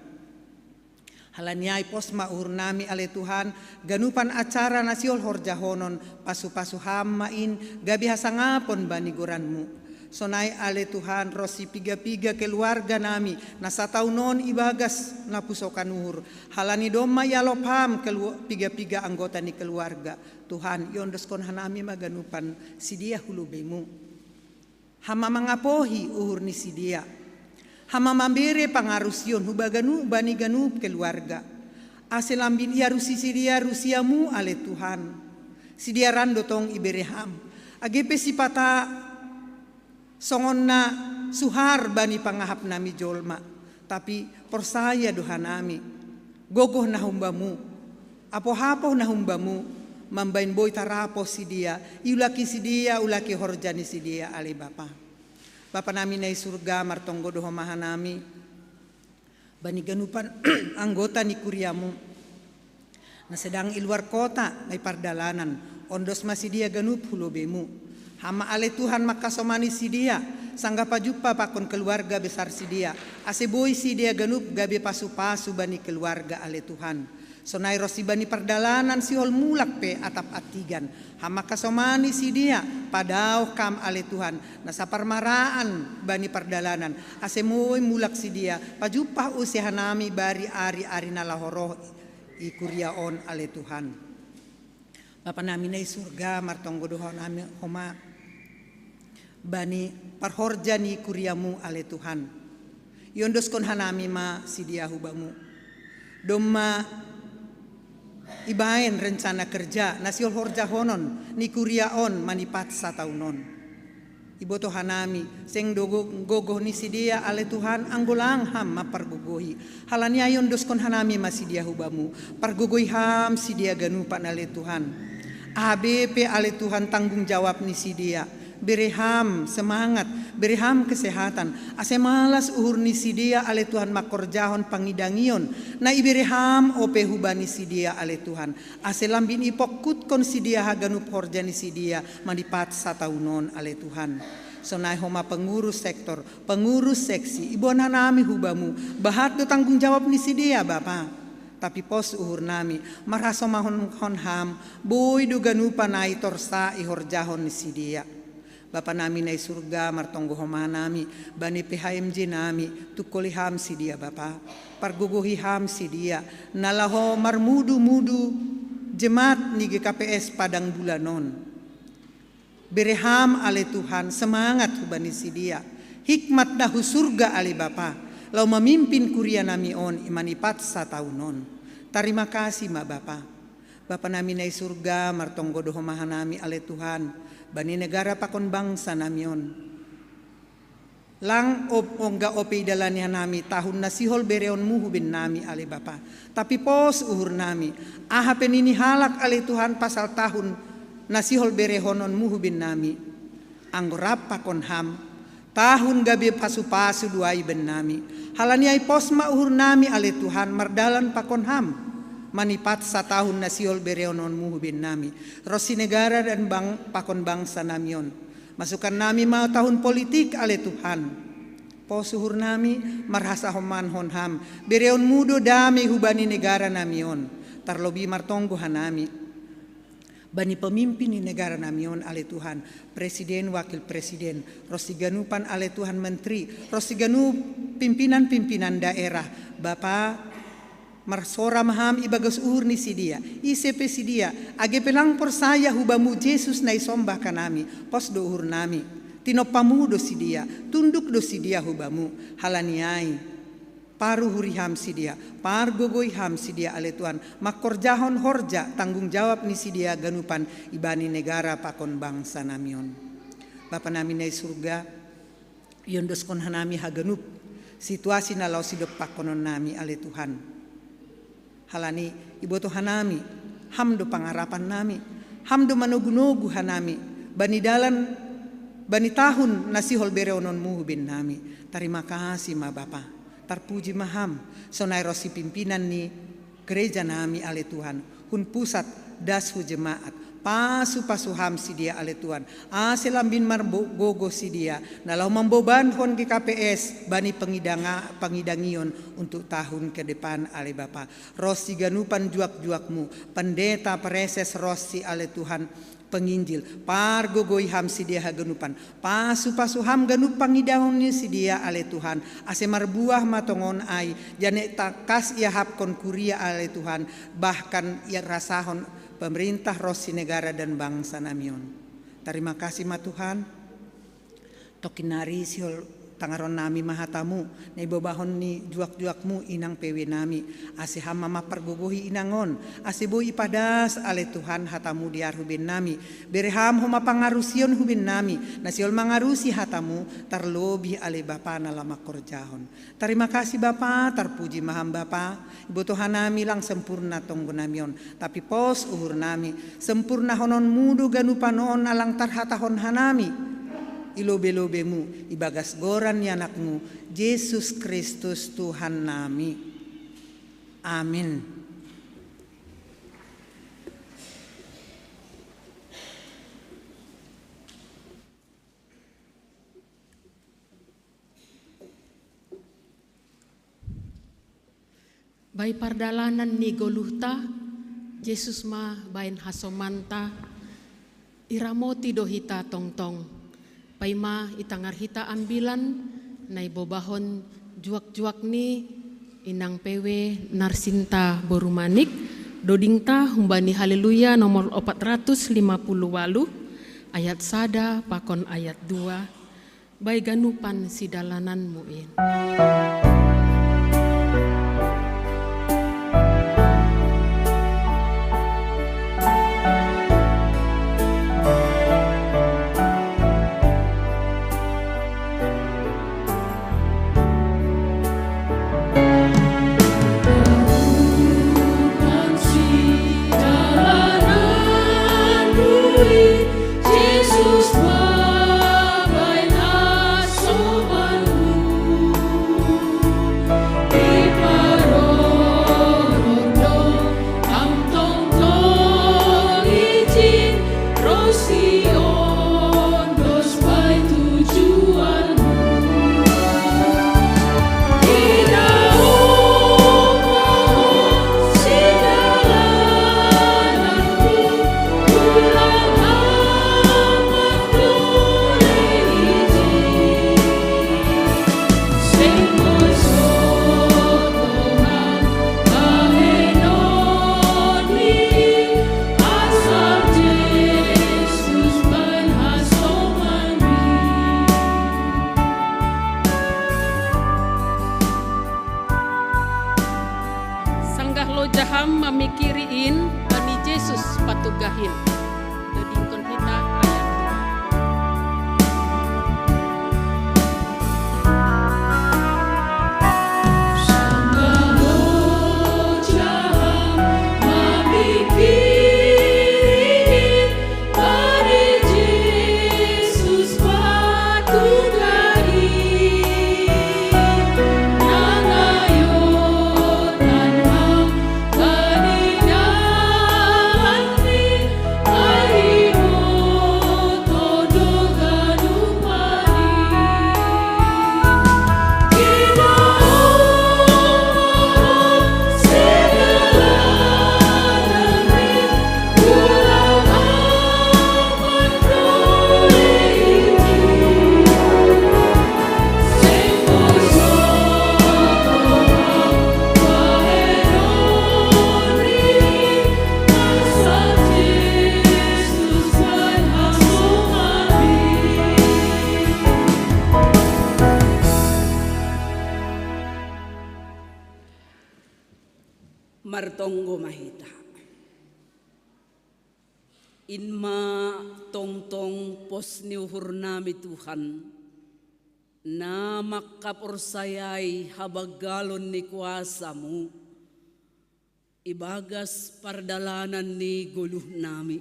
Halani ai pos ma uhur nami ale Tuhan, ganupan acara na sihol horjahonon, pasu-pasu Ham ma in, gabe hasangapon bani goranmu. Sonai ale Tuhan, ronsi piga-piga keluarga nami, na satahun on ibagas na pusokan uhur, halani domma ialop Ham kelu-, piga-piga anggota ni keluarga. Tuhan, iondoskon hanami ma ganupan sidea hu lobeimu. Ham ma mangapohi uhur ni sidea. Ham ma mambere pangarusion hu baganu-, bani ganup keluarga. Ase lambin iarusi sidea rusiamu ale Tuhan. Sidea ran do tong ibere Ham. Age pe sipata songon na suhar bani pangahap nami jolma, tapi porsaya do hanami, gogoh na humbamu, apoh-apoh na humbamu, mambaen boi tarapoh sidia, iulaki sidia, ulaki horja ni sidia ale Bapa. Bapa nami na i surga, martonggo do homa hanami bani ganupan anggota ni kuriamu na sedang i luar kota, na i pardalanan, ondos ma sidia ganup hu lobeimu. Ham ma ale Tuhan mangkasomani sidia, sanggah pajumpa pakon keluarga besar sidia, ase boi sidia ganup gabe pasu-pasu bani keluarga ale Tuhan. Sonai ronsi bani pardalanan sihol mulak pe atap antigan, ham mangkasomani sidia, padaoh kam ale Tuhan, na saparmaraan bani pardalanan, ase moi mulak sidia, pajumpa use hanami bari ari-ari na laho roh i kuria on ale Tuhan. Bapa nami na i surga, martonggo do hanami homa bani parhorja ni kuriamu ale Tuhan. Iondoskon hanami ma sidia hubamu. Domma ibaen rencana kerja na sihol horjahonon ni kuria on manipat sataun on. Iboto hanami, seng do gogoh ni sidia ale Tuhan, anggo lang ham mampargogohi. Halani ai iondoskon hanami ma sidia hubamu, pargogohi ham sidia ganupan ale Tuhan. Aha be pe ale Tuhan tanggung jawab ni sidia, bere ham semangat, bere ham kesehatan, ase malas uhur ni sidia ale Tuhan mangkorjahon pangidangion na ibere ham ope hubani sidia ale Tuhan, ase lambin ipongkutkon sidia haganup horja ni sidia manipat sataun on ale Tuhan. Sonai homa pengurus sektor, pengurus seksi, iboan hanami hubamu, bahat do tanggung jawab ni sidia Bapa. Tapi pos uhur nami, marhasomahon ham, boi do ganupan ai torsa ihorjahon ni sidia. Bapa nami na i surga, martonggo homa hanami bani P H M J nami, tungkoli ham sidia Bapa. Pargogohi ham sidia na laho marmudu-mudu jemaat ni G K P S Padang Bulan on. Bere ham ale Tuhan semangat hubani sidia, hikmat na hu surga ale Bapa, laho mamimpin kuria nami on i manipat sataun on. Tarima kasih ma Bapa. Bapa nami na i surga, martonggo do homa hanami ale Tuhan bani negara pakon bangsa nami on. Lang ongga ope idalani hanami tahun na sihol bereonmu huben nami ale Bapa. Tapi pos uhur nami, aha pe nini halak ale Tuhan pasal tahun na sihol berehononmu huben nami. Anggo rap pakon ham, tahun gabe pasu-pasu do ai iben nami. Halani ai pos ma uhur nami ale Tuhan mardalan pakon ham, manipat satahun na sihol berehononmu huben nami, ronsi negara dan bang pakon bangsa nami on. Masukan nami ma tahun politik ale Tuhan. Pos uhur nami marhasahomanon ham, bereonmu do dame hubani negara nami on. Tarlobi martonggo hanami bani pemimpin ni negara nami on ale Tuhan, presiden, wakil presiden, ronsi ganupan ale Tuhan menteri, ronsi ganup pimpinan-pimpinan daerah, Bapa, marsora ma ham ibagas uhur ni sidia, ise pe sidia, age pe lang porsaya hubamu Jesus na isombah hanami, pos do uhur nami. Tinompamu do sidia, tunduk do sidia hubamu, halani ai paruhuri ham sidia, pargogoi ham sidia ale Tuhan, mangkorjahon horja tanggung jawab ni sidia ganupan ibani negara pakon bangsa nami on. Bapa nami na i surga, iondoskon hanami haganup situasi na laho sidok pakonon nami ale Tuhan. Halani iboto hanami, ham do pangarapan nami, ham do manogu-nogu hanami bani dalan, bani tahun na sihol bereononmu huben nami. Tarima kasih ma Bapa. Tarpuji ma ham, sonai ronsi pimpinan ni gereja nami ale Tuhan, hun pusat das hu jemaat. Pasu-pasu ham sidia ale Tuhan, ase lambin margogoh sidia na laho mambobankon G K P S bani pangidanga, pangidangion untuk tahun ke depan ale Bapa. Ronsi ganupan juak-juakmu, pendeta, preses, ronsi ale Tuhan penginjil, pargogoi ham sidia haganupan, pasu-pasu ham ganup pangidangion ni sidia ale Tuhan, ase marbuah ma tongon ai, janah tangkas iahapkon kuria ale Tuhan, bahkan iarasahon pemerintah ronsi negara dan bangsa nami on. Tarima kasih ma Tuhan. Tongkin nari sihol Tangaron nami ma hatamu, na ibobahon ni juak-juakmu inang pe ue nami, ase ham ma mampargogohi inang on, ase boi ipadas ale Tuhan hatamu dear hu baen nami, bere ham homa pangarusion hu baen nami, na sihol mangarusi hatamu, tarlobih ale Bapa na laho mangkorjahon. Tarima kasih Bapa, tarpuji ma ham Bapa, ibotoh hanami lang sempurna tonggo nami on, tapi pos uhur nami, sempurnahononmu do ganupan on na lang tarhatahon hanami, i lobei-lobeimu, ibagas goran ni anakmu, Jesus Kristus Tuhan nami. Amin. Bai pardalanan ni goluhta, Jesus ma baen hasomanta, iramoti do hita tongtong. Paima itangar hita ambilan, na ibobahon juak-juak ni inang pe ue Narsinta boru Manik, dodingta humbani Haleluya nomor opat ratus lima puluh waluh, ayat sada pakon ayat dua. Bai ganupan sidalananmu in. Sanggah loja ham mamikiri in bani Jesus patugahin. Dodingkon hita ayat dua. Martonggo ma hita. In ma tongtong pos ni uhur nami Tuhan, na mangkaporsayai habanggalon ni kuasamu, ibagas pardalanan ni goluh nami.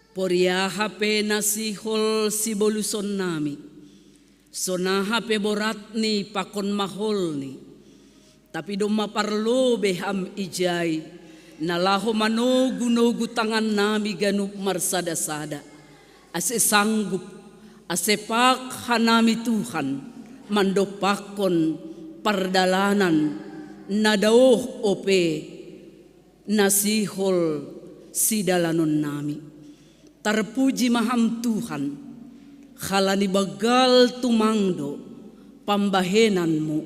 Poria hape na sihol siboluson nami, sonaha pe boratni pakon maholni, tapi domma parlobei ham ijai, na laho manogu-nogu tangan nami ganup marsada-sada, ase sanggup, ase pag hanami Tuhan, mandompakkon pardalanan na daoh ope na sihol sidalanon nami. Tarpuji ma ham Tuhan, halani banggal tumang do pambahenanmu,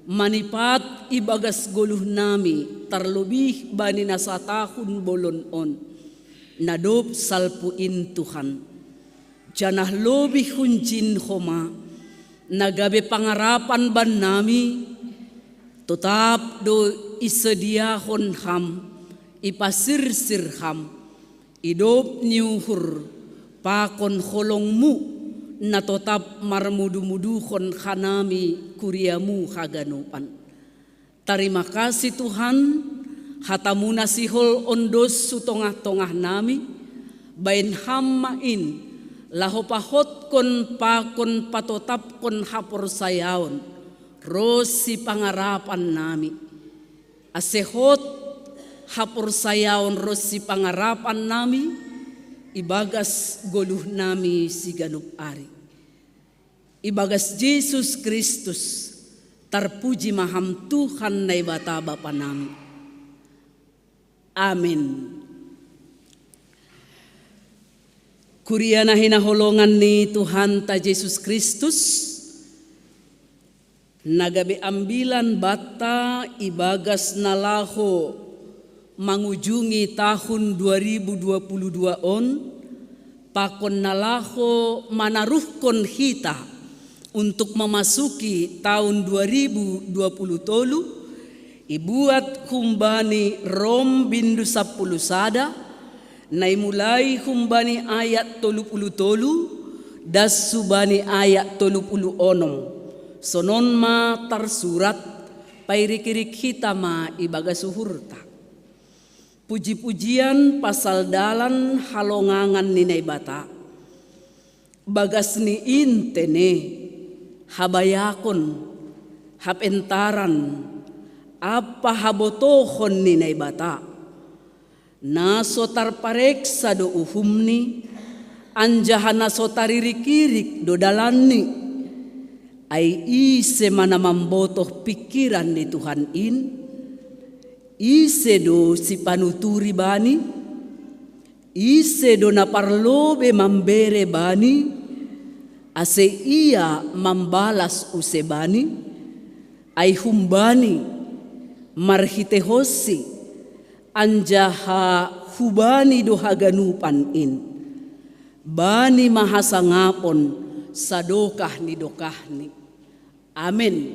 manipat ibagas goluh nami tarlobih bani na satahun bolon on, na dob salpu in Tuhan. Janah lobih hunjin homa, Na gabe pangarapan bannami, totap do isediahon Ham, ipasirsir Ham, idop ni uhur pakon holong-Mu, na totap marmudu-muduhon hanami kuria-Mu haganupan. Tarima kasih Tuhan, hata-Mu na sihol ondos hu tongah-tongah nami, baen Ham ma in, laho pahotkon pakon patotapkon haporsayaon, ronsi pangarapan nami. Ase hot haporsayaon ronsi pangarapan nami, ibagas goluh nami siganup ari. Ibagas Jesus Kristus, tarpuji ma Ham Tuhan Naibata Bapa nami. Amin. Kuria na hinaholongan ni Tuhanta Jesus Kristus, na gabe ambilan banta ibagas na laho mangujungi tahun dua ribu dua puluh dua on, pakon na laho manaruhkon hita untuk memasuki tahun dua ribu dua puluh tolu, ibuat humbani Rom bindu sampulu sada, na imulai humbani ayat tolu puluh tolu, das hubani ayat tolu puluh onom. Sonon ma tarsurat, pairik-irik hita ma ibagas uhurta. Puji-pujian pasal dalan halongangan ni Naibata. Bagas ni in tene, habayakon, hapentaran, ampa habotohon ni Naibata. Na so tarpareksa do uhum-Ni, anjaha na so taririk-irik do dalan-Ni. Ai ise ma na mambotoh pingkiran ni Tuhan in? Ise do sipanuturi Bani? Ise do na parlobei mambere Bani, ase Ia mambalas use bani? Ai humbani, marhitehonSi, anjaha hubani do haganupan in. Bani ma hasangapon sadokah ni dokahni. Amen.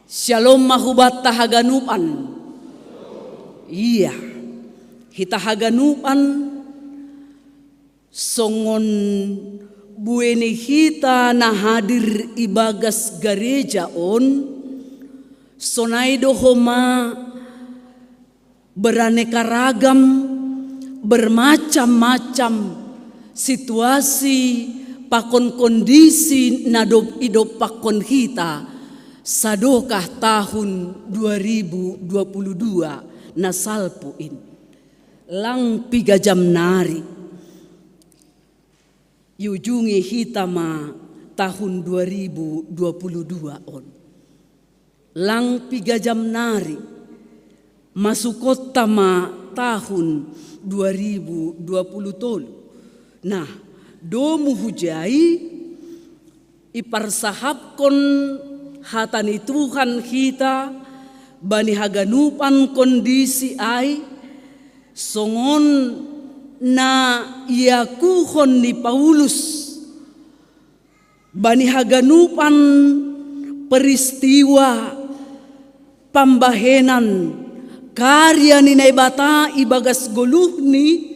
Syalom ma hubanta haganupan. Ia, hita haganupan, songon buei ni hita na hadir ibagas gareja on, sonai do homa beraneka ragam, bermacam-macam situasi pakon kondisi na dob idompakkon hita sadokah tahun dua ribu dua puluh dua na salpu in. Lang piga jam nari, iujungi hita ma tahun dua ribu dua puluh dua on. Lang piga jam nari, masukonta ma tahun dua ribu dua puluh tolu. Nah, domu hujai, iparsahapkon hata ni Tuhan hita bani haganupan kondisi ai, songon na iakuhon ni Paulus bani haganupan peristiwa pambahenan karya ni Naibata ibagas goluhni,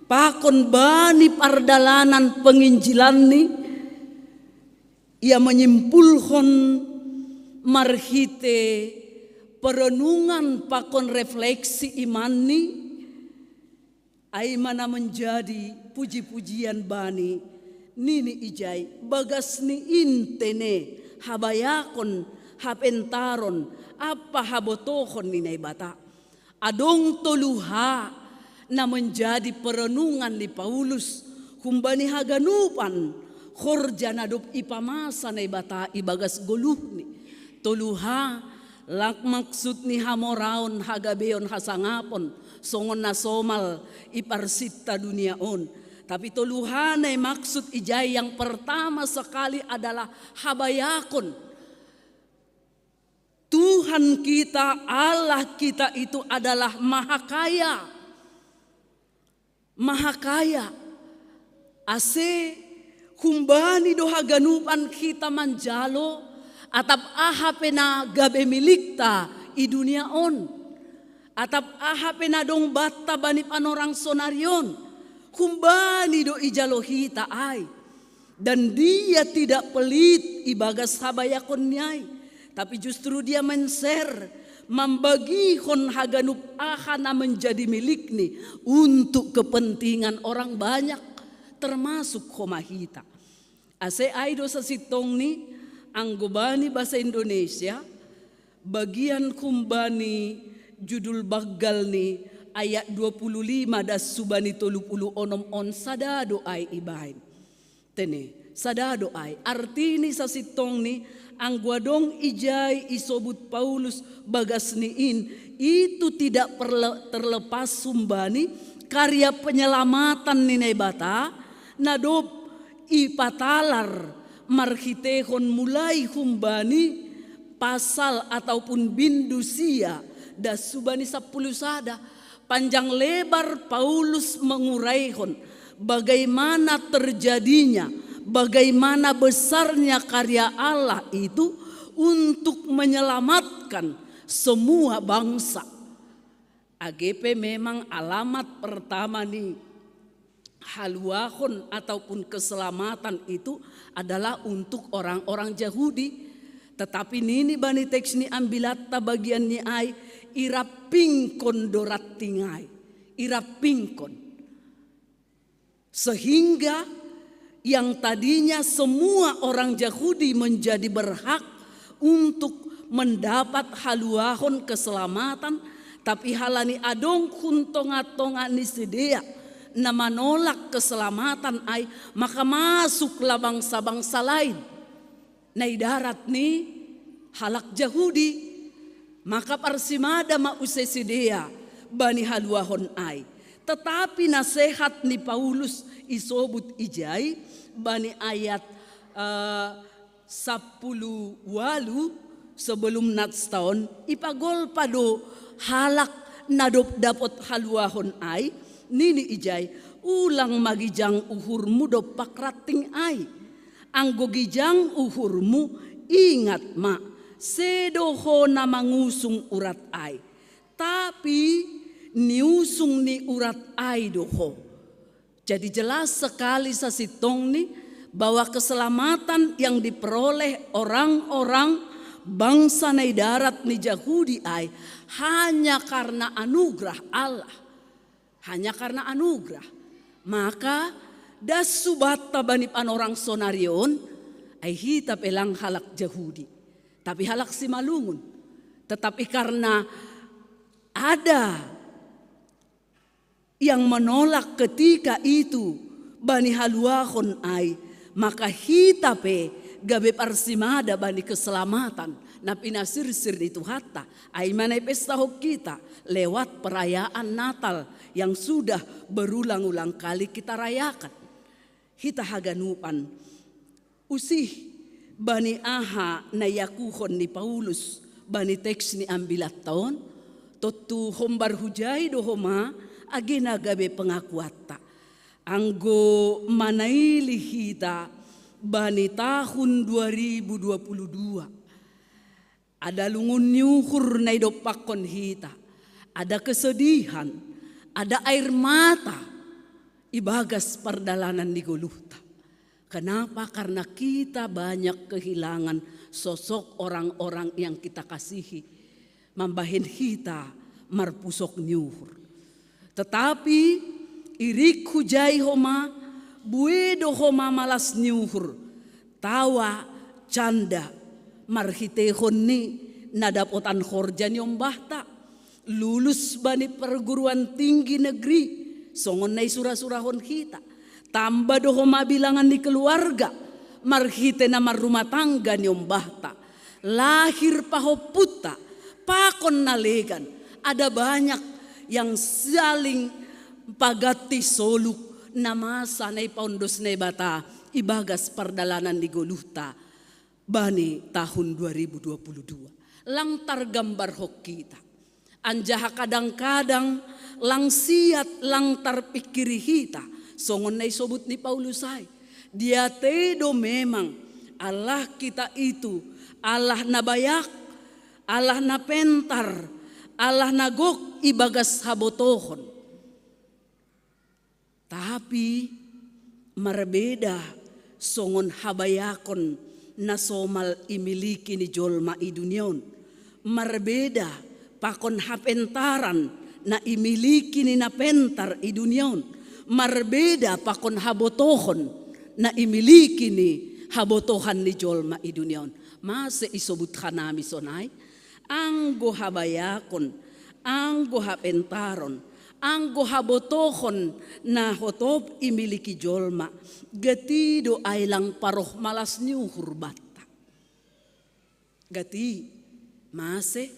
pakon bani pardalanan penginjilanni, ia menyimpulhon marhite perenungan pakon refleksi imanni, ai ma na menjadi puji-pujian bani, nini ijai, bagas ni in tene, habayakon, hapentaron, ampa habotohon ni Naibata. Adong tolu ha na menjadi perenungan ni Paulus humbani haganupan horja na dob ipamasa Naibata ibagas goluhni. Tolu ha, lang maksud ni hamoraon, hagabeon, hasangapon, songon na somal iparsinta dunia on. Tapi tolu ha na imaksud ijai, yang pertama sekali adalah habayakon. Tuhan kita, Allah kita itu adalah maha kaya. Maha kaya. Ase Kumbani do haganupan hita manjalo, atap aha pe na gabe milikta i dunia on, atap aha pe na dong batta bani panorang sonari on, kumbani do ijalo hita ai. Dan dia tidak pelit ibagas habayakon ni ai, tapi justru dia men-share, mambagihon haganup aha na menjadi milikni untuk kepentingan orang banyak, termasuk homa hita. Ase ai do sasintongni, anggo bani bahasa Indonesia, bagian kumbani judul banggal ni ayat dua puluh lima das subani tolu puluh onom on sada do ai ibaen. Tene, sada do ai. Artini sasintongni, anggo adong ijai isobut Paulus bagas ni in, itu tidak perle, terlepas humbani karya penyelamatan ni Naibata, na dob ipatalar marhitehon mulai humbani pasal ataupun bindu sia das subani sampulu sada. Panjang lebar Paulus menguraihon bagaimana terjadinya, bagaimana besarnya karya Allah itu untuk menyelamatkan semua bangsa. Age pe memang alamat pertama ni haluahon ataupun keselamatan itu adalah untuk orang-orang Jahudi. Tetapi nini bani teks ni ambilatta bagian ni ai, irampingkon do ranting ai. Irampingkon. Sehingga yang tadinya semua orang Jahudi menjadi berhak untuk mendapat haluahon keselamatan, tapi halani adong hun tonga-tonga ni sidea na manolak keselamatan ai, maka masuklah bangsa-bangsa lain. Na i darat ni halak Jahudi, maka parsimada ma use sidea bani haluahon ai. Tetapi nasehat ni Paulus isobut ijai bani ayat eh, sampulu walu sebelum nats taon, ipagolpa do halak na dob dapot haluahon ai, nini ijai, ulang ma gijang uhurmu dompak ranting ai. Anggo gijang uhurmu, ingat ma, sedo ho na mangusung urat ai, tapi niusung ni urat ai do ho. Jadi jelas sekali sasintongni bahwa keselamatan yang diperoleh orang-orang bangsa na i darat ni Jahudi ai hanya karena anugerah Allah. Hanya karena anugerah. Maka das subatta bani panorang sonari on, ai hita pe lang halak Jahudi, tapi halak Simalungun. Tetapi karena ada yang menolak ketika itu bani haluahon ai, maka hita pe gabe parsimada bani keselamatan na pinasirsir ni Tuhanta. Ai ma na ipestahon hita lewat perayaan Natal yang sudah berulang-ulang kali kita rayakan. Hita haganupan usih bani aha na iakuhon ni Paulus bani teks ni ambilatta on, tontu hombar hujai do homa age na gabe pengakuanta. Anggo manaili hita bani tahun dua ribu dua puluh dua, ada lungun ni uhur na idompakkon hita, ada kesedihan, ada air mata ibagas pardalanan ni goluhta. Kenapa? Karena kita banyak kehilangan sosok orang-orang yang kita kasihi, mambahen hita marpusok ni uhur. Tetapi irik hujai homa, bue do homa malas ni uhur, tawa, canda, marhitehon ni na dapotan horja ni ombahta, lulus bani perguruan tinggi negeri, songon na isura-surahon hita, tamba do homa bilangan ni keluarga marhite na marrumah tangga ni ombahta, lahir pahompunta, pakon na legan, ada banyak yang saling paganti soluk na masa na ipaondos Naibata ibagas pardalanan ni goluhta bani tahun dua ribu dua puluh dua. Lang targambarhon hita. Anjaha kadang-kadang lang siat lang tarpingkiri hita, songon na isobut ni Paulus ai. Diatei do memang Allah kita itu Allah na bayak, Allah na pentar, Allah na gok ibagas habotohon. Tapi marbeda songon habayakon na somal imiliki ni jolma i dunia on. Marbeda pakon hapentaran na imiliki ni na pentar i dunia on. Marbeda pakon habotohon na imiliki ni habotohan ni jolma i dunia on. Mase isobut hanami sonai? Anggo habayakon, anggo hapentaron, anggo habotohon na hotop imiliki jolma, gati do ai lang paroh malas ni uhur banta. Gati, mase,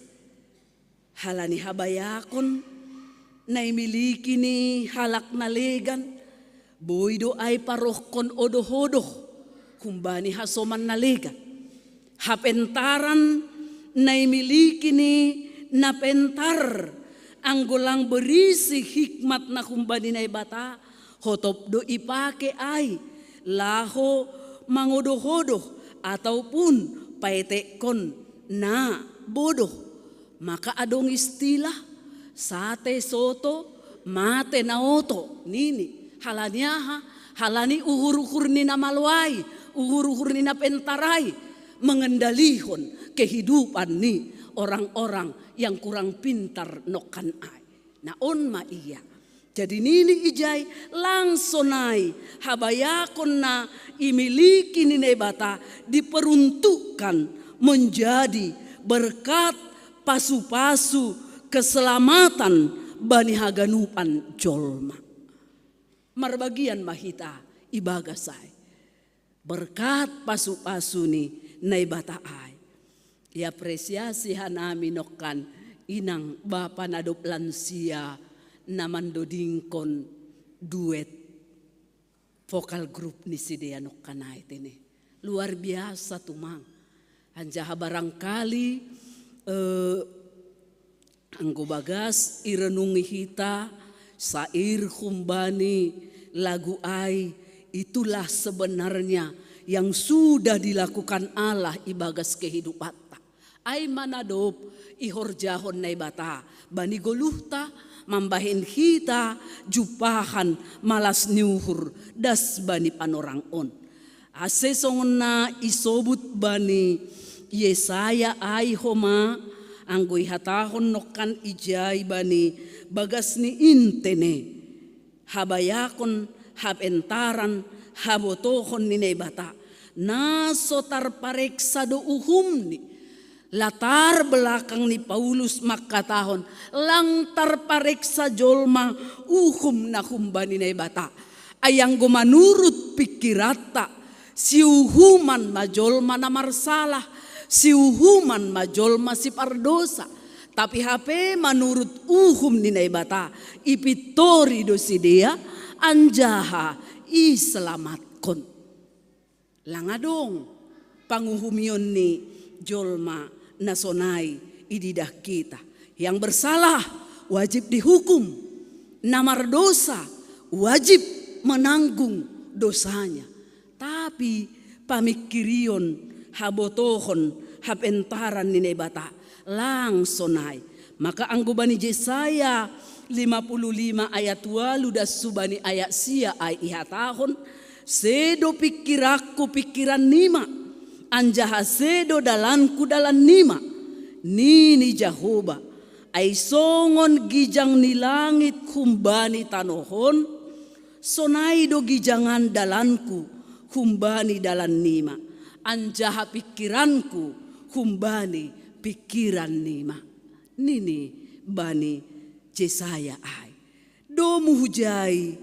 halani habayakon na imiliki ni halak na legan, boi do ai parohkon odoh-odoh humbani hasoman na legan. Hapentaran na imiliki ni na pentar, anggo lang berisi hikmat na humbani Naibata, hotop do ipake ai laho mangodoh-odoh ataupun paetekkon na bodoh. Maka adong istilah, sate soto, mate na oto, nini. Halani aha? Halani uhur-uhur ni na malo ai, uhur-uhur ni na pentar ai mengendalihon kehidupan ni orang-orang yang kurang pintar nongkan ai. Na on ma ia. Jadi nini ijai, lang sonai habayakon na imiliki ni Naibata diperuntukkan menjadi berkat pasu-pasu keselamatan bani haganupan jolma. Marbagian ma hita ibagas ai berkat pasu-pasu ni Naibata ai. Iapresiasi hanami nongkan inang bapa na dob lansia na mandodingkon duet vokal grup ni sidea nongkan ai tene. Luar biasa tumang. Anjaha barangkali eh, anggo bagas irenungi hita sair humbani lagu ai, itulah sebenarnya yang sudah dilakukan Allah ibagas kehidupanta. Ai ma na dob ihorjahon Naibata bani goluhta mambahen hita jumpahan malas ni uhur das bani panorang on. Ase songon na isobut bani Yesaya ai homa, anggo ihatahon nongkan ijai bani bagas ni intene, habayakon, hapentaran, habotohon ni Naibata, na so tarpareksa do uhumni. Latar belakang ni Paulus mangkatahon, lang tarpareksa jolma uhum na humbani Naibata. Ai anggo manurut pingkiranta, siuhuman ma jolma na marsalah, siuhuman ma jolma sipardosa. Tapi hape manurut uhum ni Naibata, ipintori do sidea anjaha iselamatkon. Lang adong panguhumion ni jolma na sonai ididah kita. Yang bersalah wajib dihukum, na mardosa wajib menanggung dosanya. Tapi pamingkirion, habotohon, hapentaran ni Naibata lang sonai. Maka anggo bani Jesaya lima puluh lima ayat ualu das subani ayat sia ai ihatahon, sedo pingkiranku pingkiran nima, anjaha sedo dalanku dalan nima, nini Jahowa. Ai songon gijang ni langit humbani tanoh on, sonai do gijangan dalanku humbani dalan nima, anjaha pingkiranku humbani pingkiran nima, nini bani Jesaya ai. Domu hujai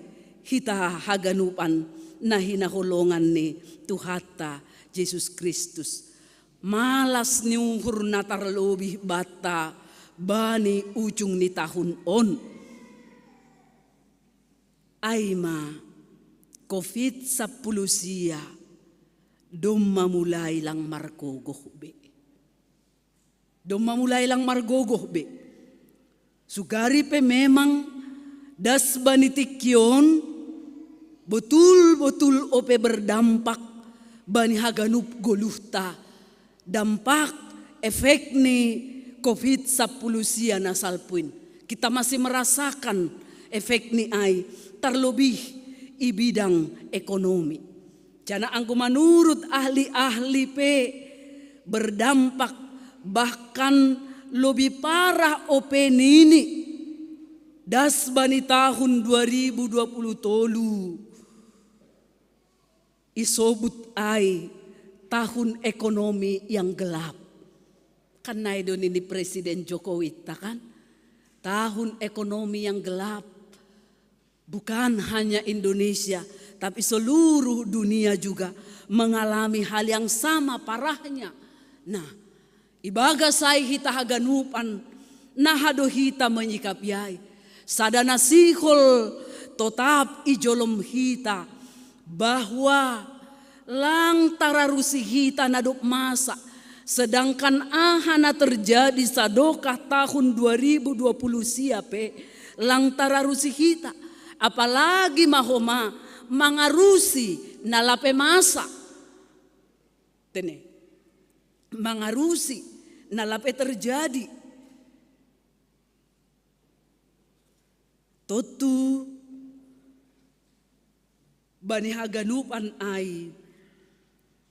hita haganupan na hinaholongan ni Tuhanta Jesus Kristus. Malas ni uhur na tarlobih banta bani ujung ni tahun on. Ai ma covid sampulu sia domma mulai lang margogoh be. Domma mulai lang margogoh be. Sugari pe memang das bani tingki on Botul-botul ope berdampak bani haganup goluhta, dampak efek ni covid sampulu sia na salpuin. Kita masih merasakan efek ni ai, terlebih i bidang ekonomi. Jana anggo manurut ahli-ahli pe berdampak bahkan lebih parah ope nini das bani tahun dua ribu dua puluh tolu. Isobut ai tahun ekonomi yang gelap. Kan nai do nini Presiden Jokowi ta kan? Tahun ekonomi yang gelap. Bukan hanya Indonesia, tapi seluruh dunia juga mengalami hal yang sama parahnya. Nah, ibagas ai hita haganupan, naha do hita menyikapi ai. Sada na sihol totap i jolom hita, bahwa lang tararusi hita na dob masa, sedangkan aha na terjadi sadokah tahun dua ribu dua puluh sia pe, lang tararusi hita, apalagi ma homa mangarusi na lape masa. Tene, mangarusi na lape terjadi. Tontu bani haganupan ai,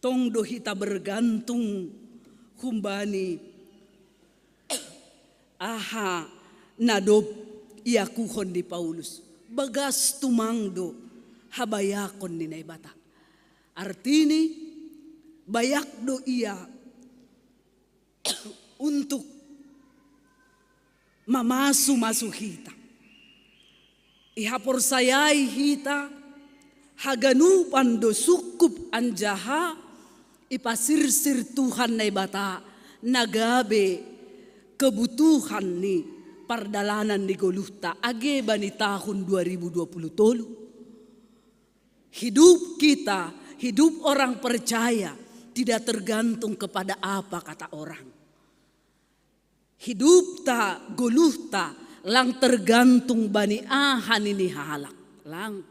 tong do hita bergantung humbani aha na dob iakuhon ni Paulus. Bagas tumang do habayakon ni Naibata. Artini, bayak do ia untuk mamasu-masu hita. Ihaporsayai hita, haganupan do sungkup anjaha ipasirsir Tuhan Naibata na gabe kebutuhan ni pardalanan ni goluhta age bani tahun dua ribu dua puluh tolu. Hidup kita, hidup orang percaya tidak tergantung kepada apa kata orang. Hidupta, goluhta, lang tergantung bani aha nini halak. Lang.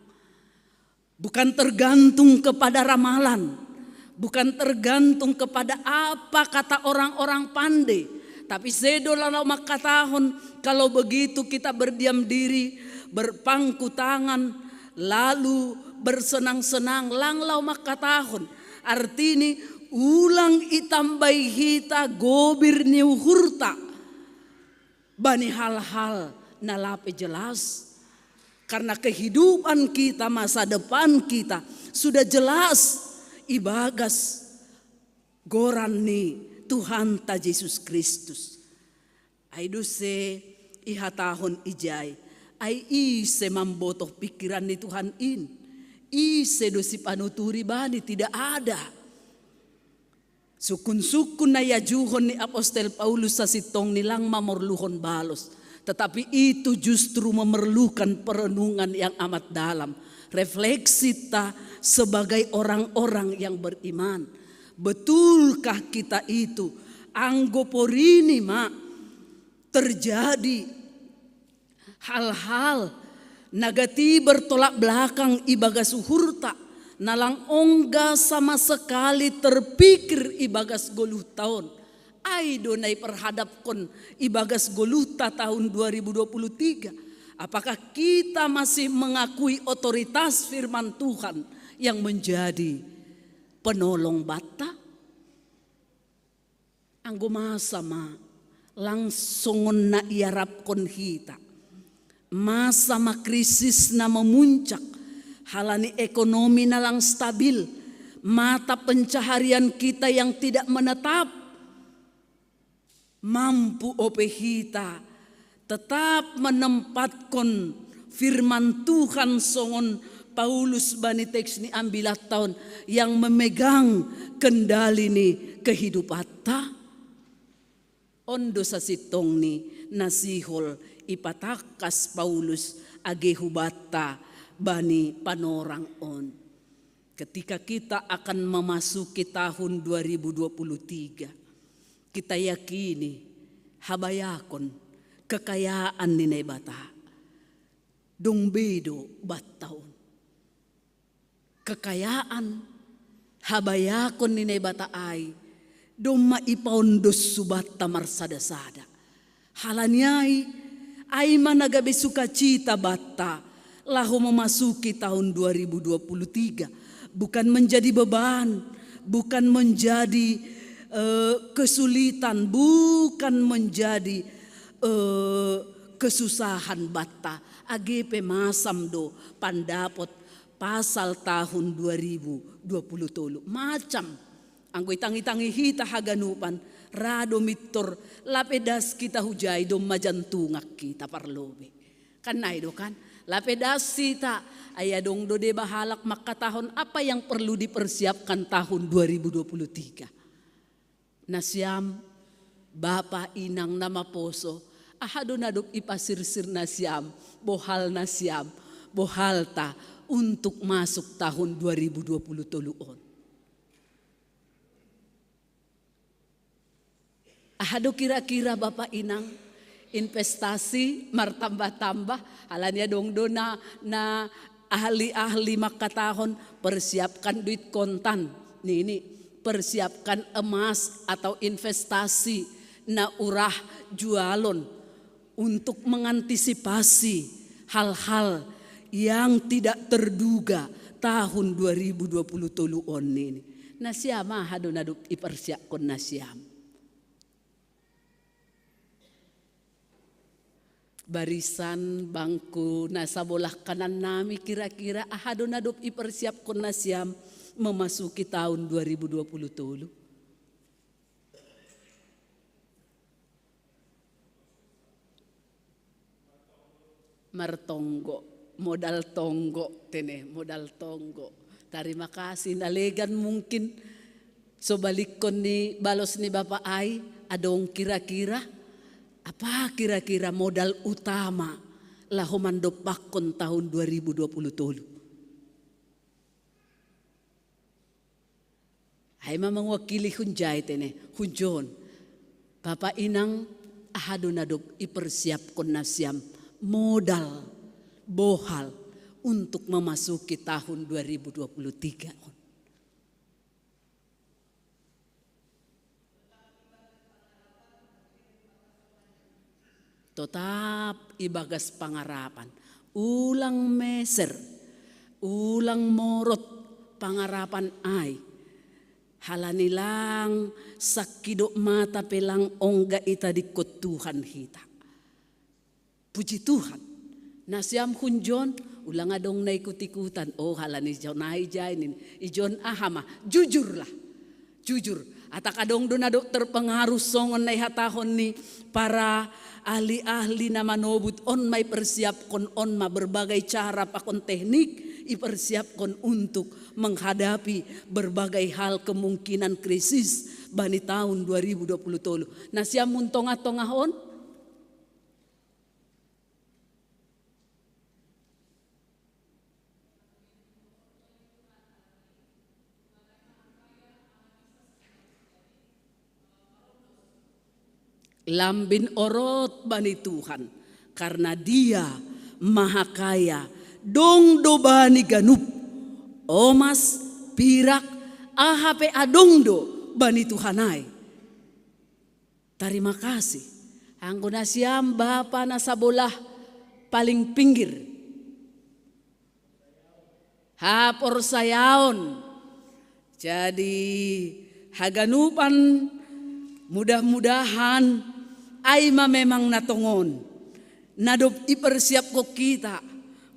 Bukan tergantung kepada ramalan. Bukan tergantung kepada apa kata orang-orang pandai. Tapi sedo lalau mangkatahon, kalau begitu kita berdiam diri, berpangku tangan, lalu bersenang-senang, lang laho mangkatahon. Artini, ulang itambai hita gobir ni uhurta bani hal-hal na lape jelas. Karena kehidupan kita, masa depan kita sudah jelas ibagas goran ni Tuhanta Jesus Kristus. Ai do ise ihatahon ijai, ai ise mambotoh pikiran ni Tuhan in? Ise do sipanuturi bani? Tidak ada. Sungkun-sungkun na iajuhon ni apostel Paulus sasintongni lang mamorluhon balos, tetapi itu justru memerlukan perenungan yang amat dalam, refleksi ta sebagai orang-orang yang beriman. Betulkah kita itu anggo porini ma terjadi hal-hal na gati bertolak belakang ibagas uhurta, na lang ongga sama sekali terpikir ibagas goluhta on? Ai do na iperhadapkon ibagas goluhta tahun dua ribu dua puluh tiga. Apakah kita masih mengakui otoritas firman Tuhan yang menjadi penolong banta? Anggo masa ma lang songon na iarapkon hita. Masa ma krisis na memuncak, halani ekonomi na lang stabil, mata pencaharian kita yang tidak menetap. Mampu ope hita tetap menempatkon firman Tuhan songon Paulus bani teks ni ambilatta on, yang memegang kendali ni kehidupanta? On do sasintongni na sihol ipatangkas Paulus age hubanta bani panorang on. Ketika kita akan memasuki tahun dua ribu dua puluh tiga, kita yakini habayakon kekayaan ni Naibata dong be do banta on. kekayaan, habayakon ni Naibata ai, domma ipaondos subatta marsada-sada. Halani ai, ai managabe sukacita batta, laho memasuki tahun dua ribu dua puluh tiga. Bukan menjadi beban, bukan menjadi eh, kesulitan, bukan menjadi eh, kesusahan batta. Age pe masam do pandapot pasal tahun dua ribu dua puluh tolu. Macam. Anggo itangi-tangi hita haganupan, rado mittor, lape das kita hujai domma jantungak kita parlobe. Kan nai do kan? Lape das hita, ai adong do deba halak mangkatahon apa yang perlu dipersiapkan tahun dua ribu dua puluh tiga. Nasiam, bapa inang na maposo, aha do na dob ipasirsir nasiam, bohal nasiam, bohalta untuk masuk tahun dua ribu dua puluh tolu on. Aha do kira-kira bapa inang, investasi martambah-tambah, halani adong do na, na ahli-ahli mangkatahon persiapkan duit kontan, nini, persiapkan emas atau investasi na urah jualon untuk mengantisipasi hal-hal yang tidak terduga tahun dua ribu dua puluh tolu on nini. Nasiam aha do na dob ipersiapkon nasiam. Barisan bangku na sabolah kanan nami kira-kira aha do na dob ipersiapkon nasiam memasuki tahun dua ribu dua puluh tolu. Martonggo, modal tonggo, tene, modal tonggo. Tarima kasih, na legan mungkin so balikkon ni balos ni bapa ai, adong kira-kira, apa kira-kira modal utama laho mandompakkon tahun dua ribu dua puluh tolu. Ai ma mangwakili hunjai tene, hunjon. Bapa inang, aha do na dob ipersiapkon nasiam modal, bohal untuk memasuki tahun dua ribu dua puluh tiga on. Totap ibagas pangarapan. Ulang meser, ulang morot pangarapan ai. Halani lang sangkidop mata pe lang ongga itadingkon Tuhan hita. Puji Tuhan. Nasiam hunjon, ulang adong na ikut-ikutan. Oh, halani ijon aha ijai nini. Ijon aha ma. Jujurlah. Jujur. Atak adong do na dob terpengaruh songon na ihatahon ni para ahli-ahli na manobut on ma ipersiapkon on ma berbagai cara pakon teknik ipersiapkon untuk menghadapi berbagai hal kemungkinan krisis bani tahun dua ribu dua puluh tolu. Nasiam mun tongah-tongah on, lambin orot bani Tuhan, karena Dia maha kaya, dong do bani ganup, omas, pirak, aha pe adong do bani Tuhan ai. Tarima kasih. Anggo nasiam bapa na sabolah paling pinggir. Haporsayaon. Jadi haganupan mudah-mudahan ai ma memang na tongon. Na dob ipersiapkon kita,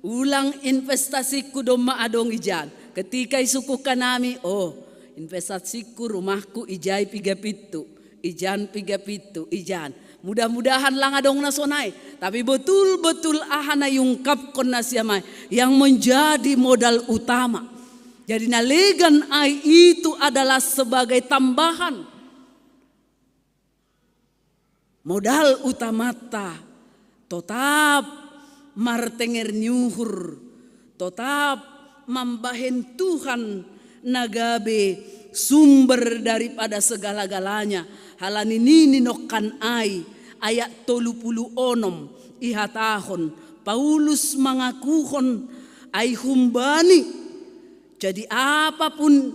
ulang investasiku domma adong ijan. Ketika isukuhkan nami, oh, investasiku rumahku ijai piga pitu, ijan piga pitu, ijan. Mudah-mudahan lang adong na sonai, tapi betul-betul aha na iungkapkon nasiam ai yang menjadi modal utama. Jadi na legan ai itu adalah sebagai tambahan. Modal utamanta totap martenger ni uhur, totap mambahen Tuhan na gabe sumber daripada segala-galanya. Halani nini nongkan ai, ayat tolu pulu onom, ihatahon Paulus mangakuhon, ai humbani Jadi apapun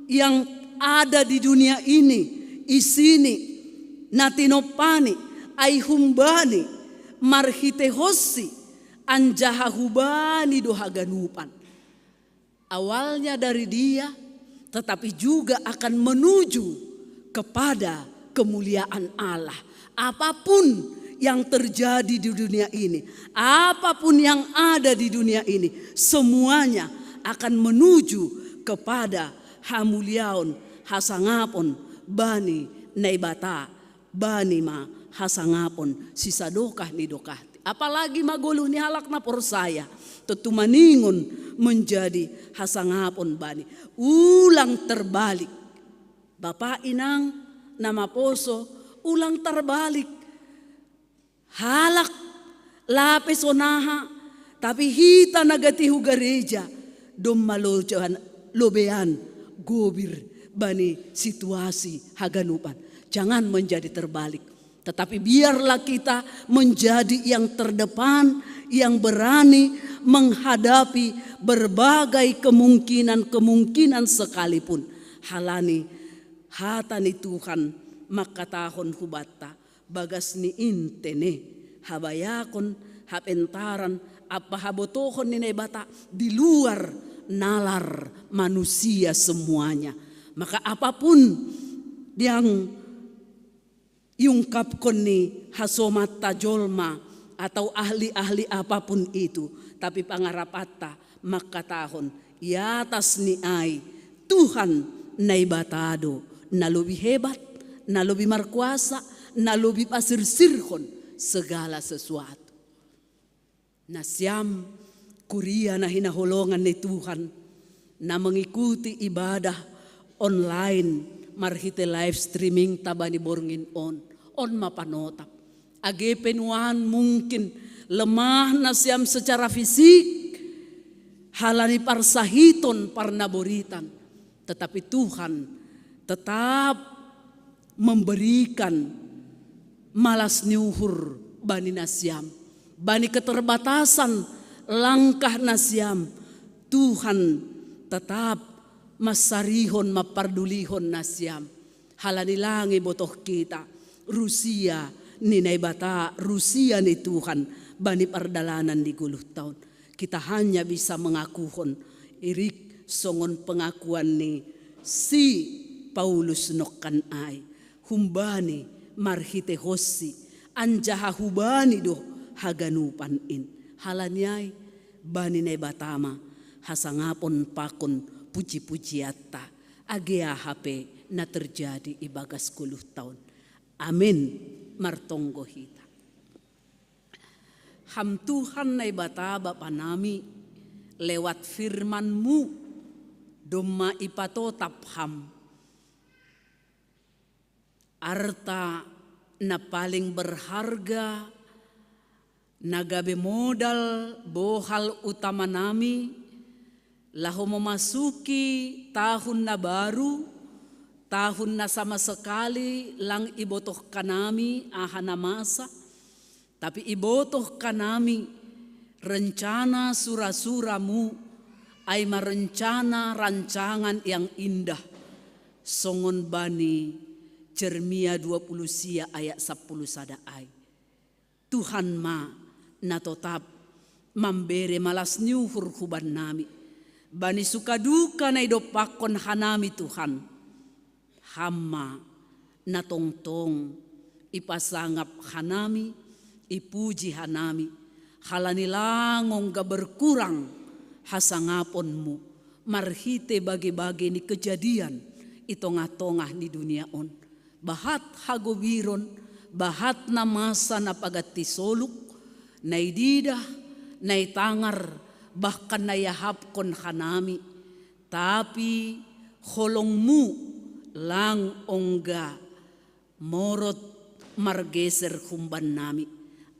yang ada di dunia ini, isini, na tinompani, ai humbani, marhitehonsi, anjaha hubani do haganupan. Awalnya dari Dia, tetapi juga akan menuju kepada kemuliaan Allah. Apapun yang terjadi di dunia ini, apapun yang ada di dunia ini, semuanya akan menuju kepada hamuliaon, hasangapon bani Naibata, bani ma hasangapon sisadokah ni dokah. Apalagi ma goluh ni halak na porsaya, tontu maningon menjadi hasangapon bani. Ulang terbalik. Bapa, inang na maposo, ulang terbalik. Halak lape sonaha, tapi hita na gati hu gareja, domma lobean, lobean gobir bani situasi haganupan. Jangan menjadi terbalik. Tetapi biarlah kita menjadi yang terdepan, yang berani menghadapi berbagai kemungkinan-kemungkinan sekalipun. Halani hata ni Tuhan mangkatahon hubanta, bagas ni inte ne, habayakon, hapentaran, ampa habotohon ni Naibata di luar nalar manusia semuanya. Maka apapun yang iungkapkon ni hasomanta jolma atau ahli-ahli apapun itu, tapi pangarapanta mangkatahon, i atas ni ai Tuhan Naibata do na lobi hebat, na lobi markuasa, na lobi pasirsirhon segala sesuatu. Nasiam kuria na hinaholongan ni Tuhan, na mengikuti ibadah online marhite live streaming ta bani borngin on, on ma panotap. Age pe nuan mungkin lemah nasiam secara fisik, halani parsahiton, parnaboritan, tetapi Tuhan tetap memberikan malas ni uhur bani nasiam, bani keterbatasan langkah nasiam. Tuhan tetap mansarihon, mampardulihon nasiam. Halani lang ibotoh hita rusia ni Naibata, rusia ni Tuhan bani pardalanan ni goluhta on. Kita hanya bisa mengakuhon, irik songon pengakuan ni si Paulus nongkan ai, humbani, marhitehonsi, anjaha hubani do haganupan in. Halani ai bani Naibata ma hasangapon pakon puji-pujianta, age aha pe na terjadi ibagas goluhta on. Amen. Martonggo hita. Ham Tuhan Naibata Bapa nami, lewat firman-Mu domma ipatotap Ham arta na paling berharga, na gabe modal bohal utama nami, laho memasuki tahun na baru, tahun na sama sekali lang ibotoh hanami aha na masa, tapi ibotoh hanami rencana sura-sura-Mu, ai ma rencana rancangan yang indah, songon bani Jeremia dua puluh sia ayat sampulu sada ai. Tuhan ma na totap mambere malas ni uhur hubannami, bani suka duka na idompakkon hanami Tuhan. Ham ma na tongtong ipasangap hanami, ipuji hanami, halani lang ongga berkurang hasangapon-Mu marhite bage-bage ni kejadian i tongah-tongah ni dunia on. Bahat hagobiron, bahat na masa na paganti soluk, na ididah, na itangar, bahkan na iahapkon hanami, tapi holong-Mu lang ongga morot margeser humbannami,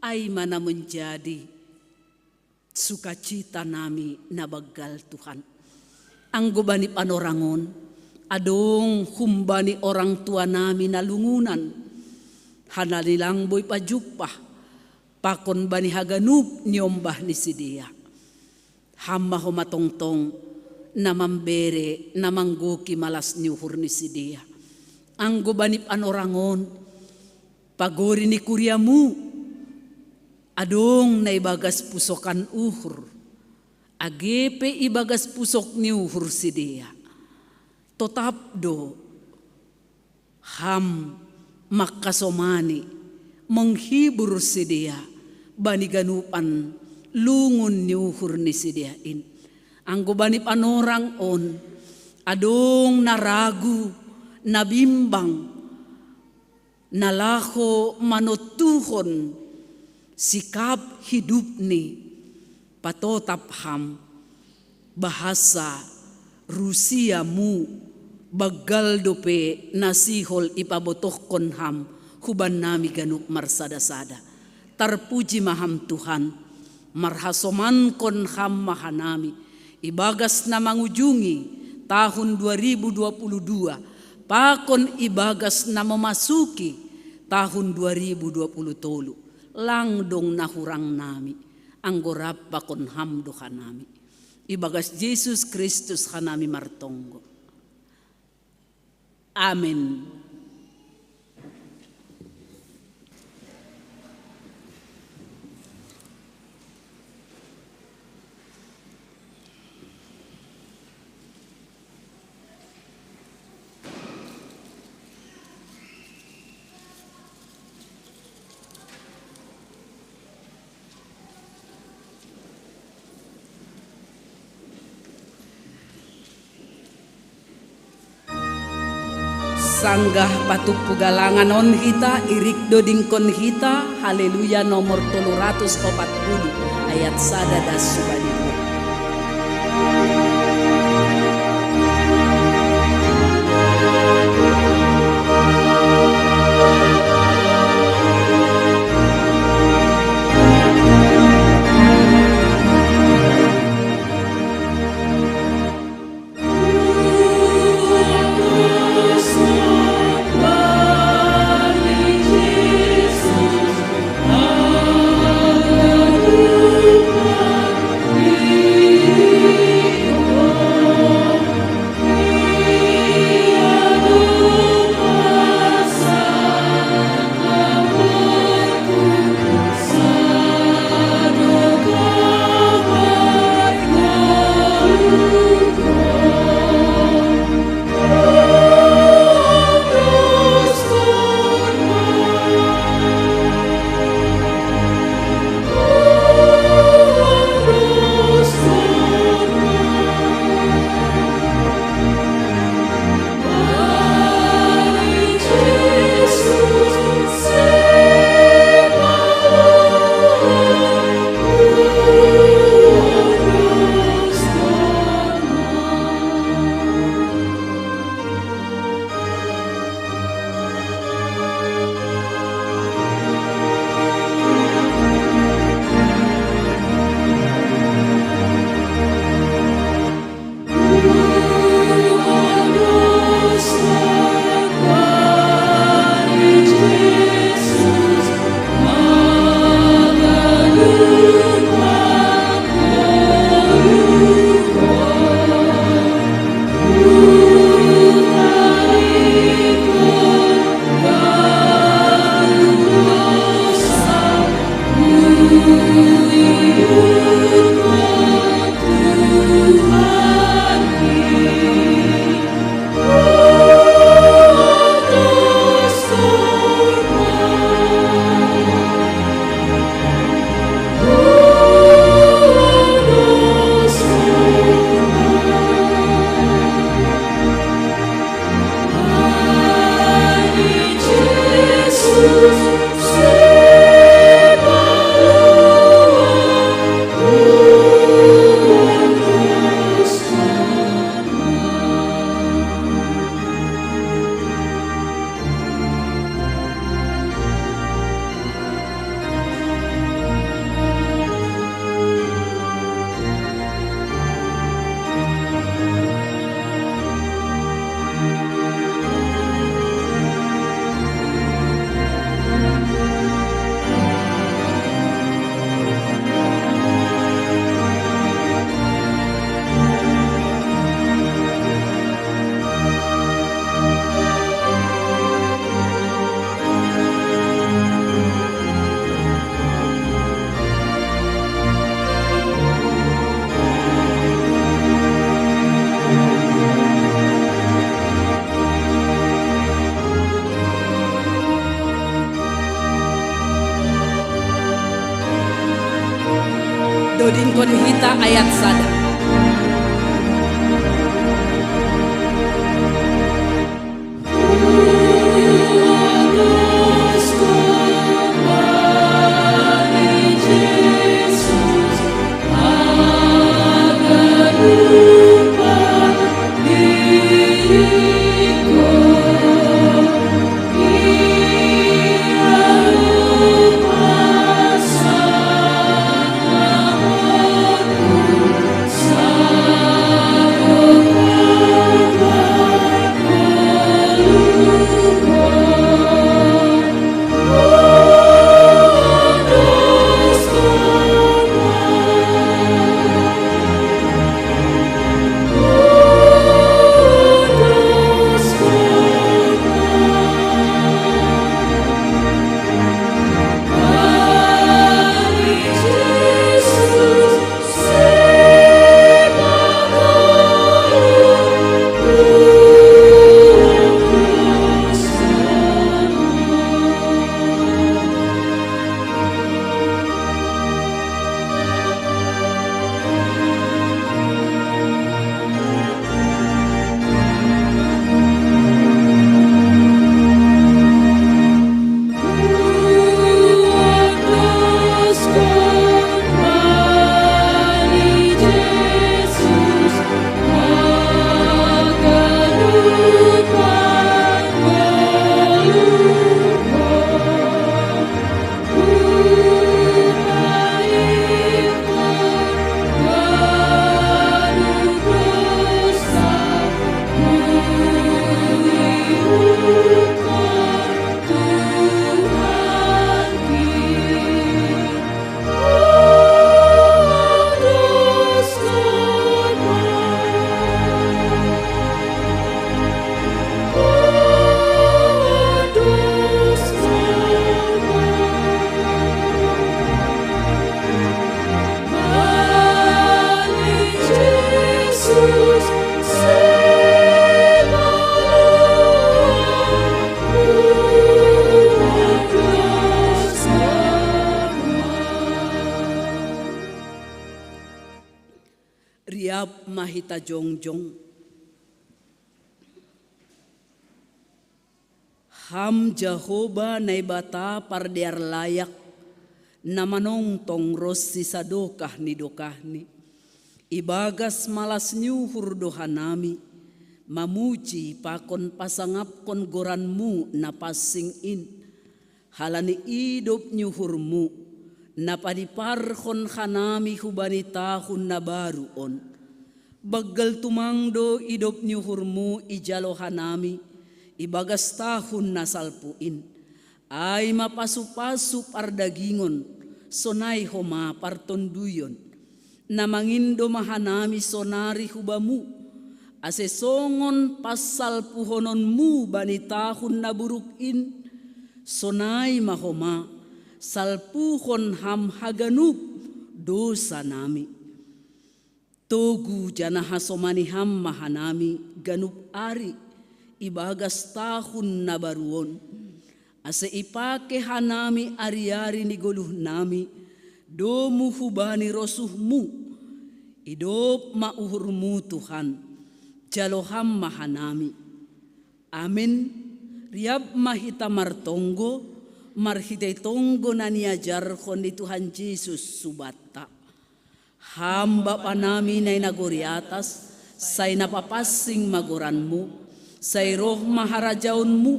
ai ma na menjadi sukacitanami na banggal Tuhan. Anggo bani panorang on, adong humbani orang tuanami na lungunan, halani lang boi pajumpah, pakon bani haganup niombah ni sidea. Ham ma homa tongtong na mambere na manggoki malas ni uhur ni sidea. Anggo bani panorangon, pagori ni kuriamu, adong na ibagas pusokan uhur, age pe ibagas pusok ni uhur sidea. Totap do ham mangkasomani, menghibur sidea bani ganupan lungun ni uhur ni sidea in. Anggo bani panorang on, adong na ragu, na bimbang, na laho manontuhon sikap hidupni, patotap ham, bahasa rusiamu banggal dope na sihol ipabotohkon ham hubannami ganup marsada-sada. Tarpuji ma ham Tuhan, marhasomankon ham ma hanami, ibagas na mangujungi tahun dua ribu dua puluh dua, pakon ibagas na memasuki tahun dua ribu dua puluh tolu, langdong na hurang nami, anggo rap pakon ham do hanami. Ibagas Jesus Kristus hanami martonggo. Amin. Sanggah patumpu galangan on hita, irik dodingkon hita, Haleluya nomor tolu ratus opat puluh, ayat sada das subadi dua. Dingkon hita ayat sada. Riap ma hita jongjong. Ham Jahowa Naibata pardear layak, na manongtong ronsi sadokah ni dokahni. Ibagas malas ni uhur do hanami, mamuji pakon pasangapkon goranmu na pansing in. Halani idop ni uhurmu, na padiparhon hanami hubani tahun na baru on. Banggal tumang do idop ni uhurmu ijalo hanami, ibagas tahun na salpu in. Ai ma pasu-pasu pardagingon, sonai homa partonduyon. Na mangindo ma hanami sonari hubamu, ase songon pansalpuhononmu bani tahun na buruk in, sonai ma homa, salpuhon ham haganup dosa nami. Togu janah hasomani ham ma hanami ganup ari ibagas tahun na baru on, ase ipake hanami ari-ari ni goluh nami, domu hubani rosuhmu. Idop ma uhurmu Tuhan, jalo ham ma hanami. Amen. Riap ma hita martonggo, marhitei tonggo na niajarhon ni Tuhan Jesus subanta. Ham Bapa nami na i nagori atas, sai na papansing ma goranmu, sai roh ma harajaonmu,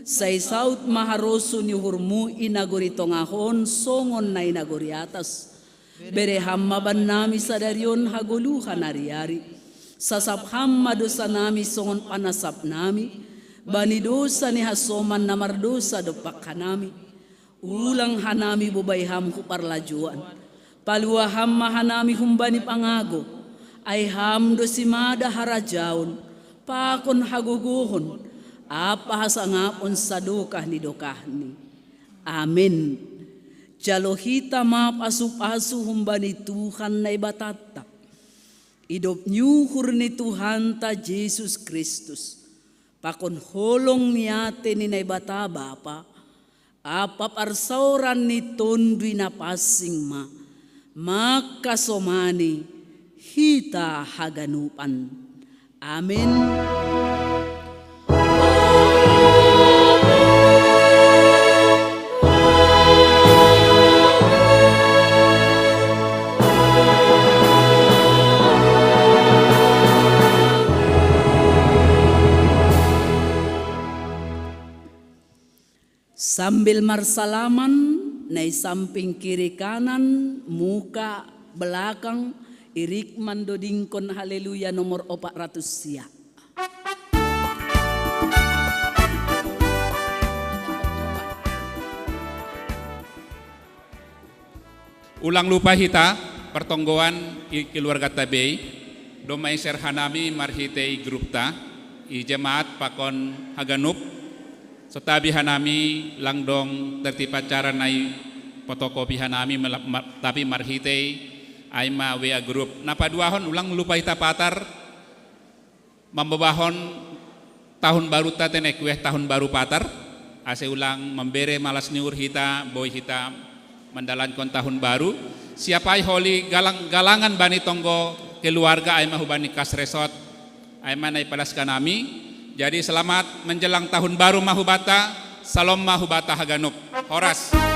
sai saud ma harosuh ni uhurmu i nagori tongah on songon na i nagori atas. Bere ham ma bannami sadari on hagoluhan ari-ari. Sasap ham ma dosa nami songon panasap nami bani dosa ni hasoman na mardosa dompak hanami. Ulang hanami bobai ham hu parlajouan. Palua ham ma hanami humbani pangago. Ai ham do simada harajaon, pakon hagogohon, ampa hasangapon sadokah ni dokahni. Amen. Jalo hita ma pasu-pasu humbani Tuhan Naibatanta. Idop ni uhur ni Tuhanta Jesus Kristus, pakon holong ni ate ni Naibata Bapa, ampa parsaoran ni Tonduy Napansing ma, Makasomani hita haganupan. Amin. Sambil marsalaman, nai samping kiri kanan, muka, belakang, irik mandodingkon Haleluya nomor opat ratus sia. Ulang lupa hita, pertonggoan i keluarga tabei, domai serhanami marhitei grupta, i jemaat pakon haganup, sotabi hanami langdong tertib acara nai potokopi hanami mela- ma- tapi marhitei aima W A grup. Napaduahon ulang lupa hita patar, mambabahon tahun baru tatenek weh tahun baru patar, ase ulang membere malas niur hita, boi hita mandalankon tahun baru. Siapai holi galang galangan bani tonggo keluarga aima hubani kas resot, aima nai palaskanami. Jadi selamat menjelang tahun baru mahubata, salom mahubata haganup. Horas.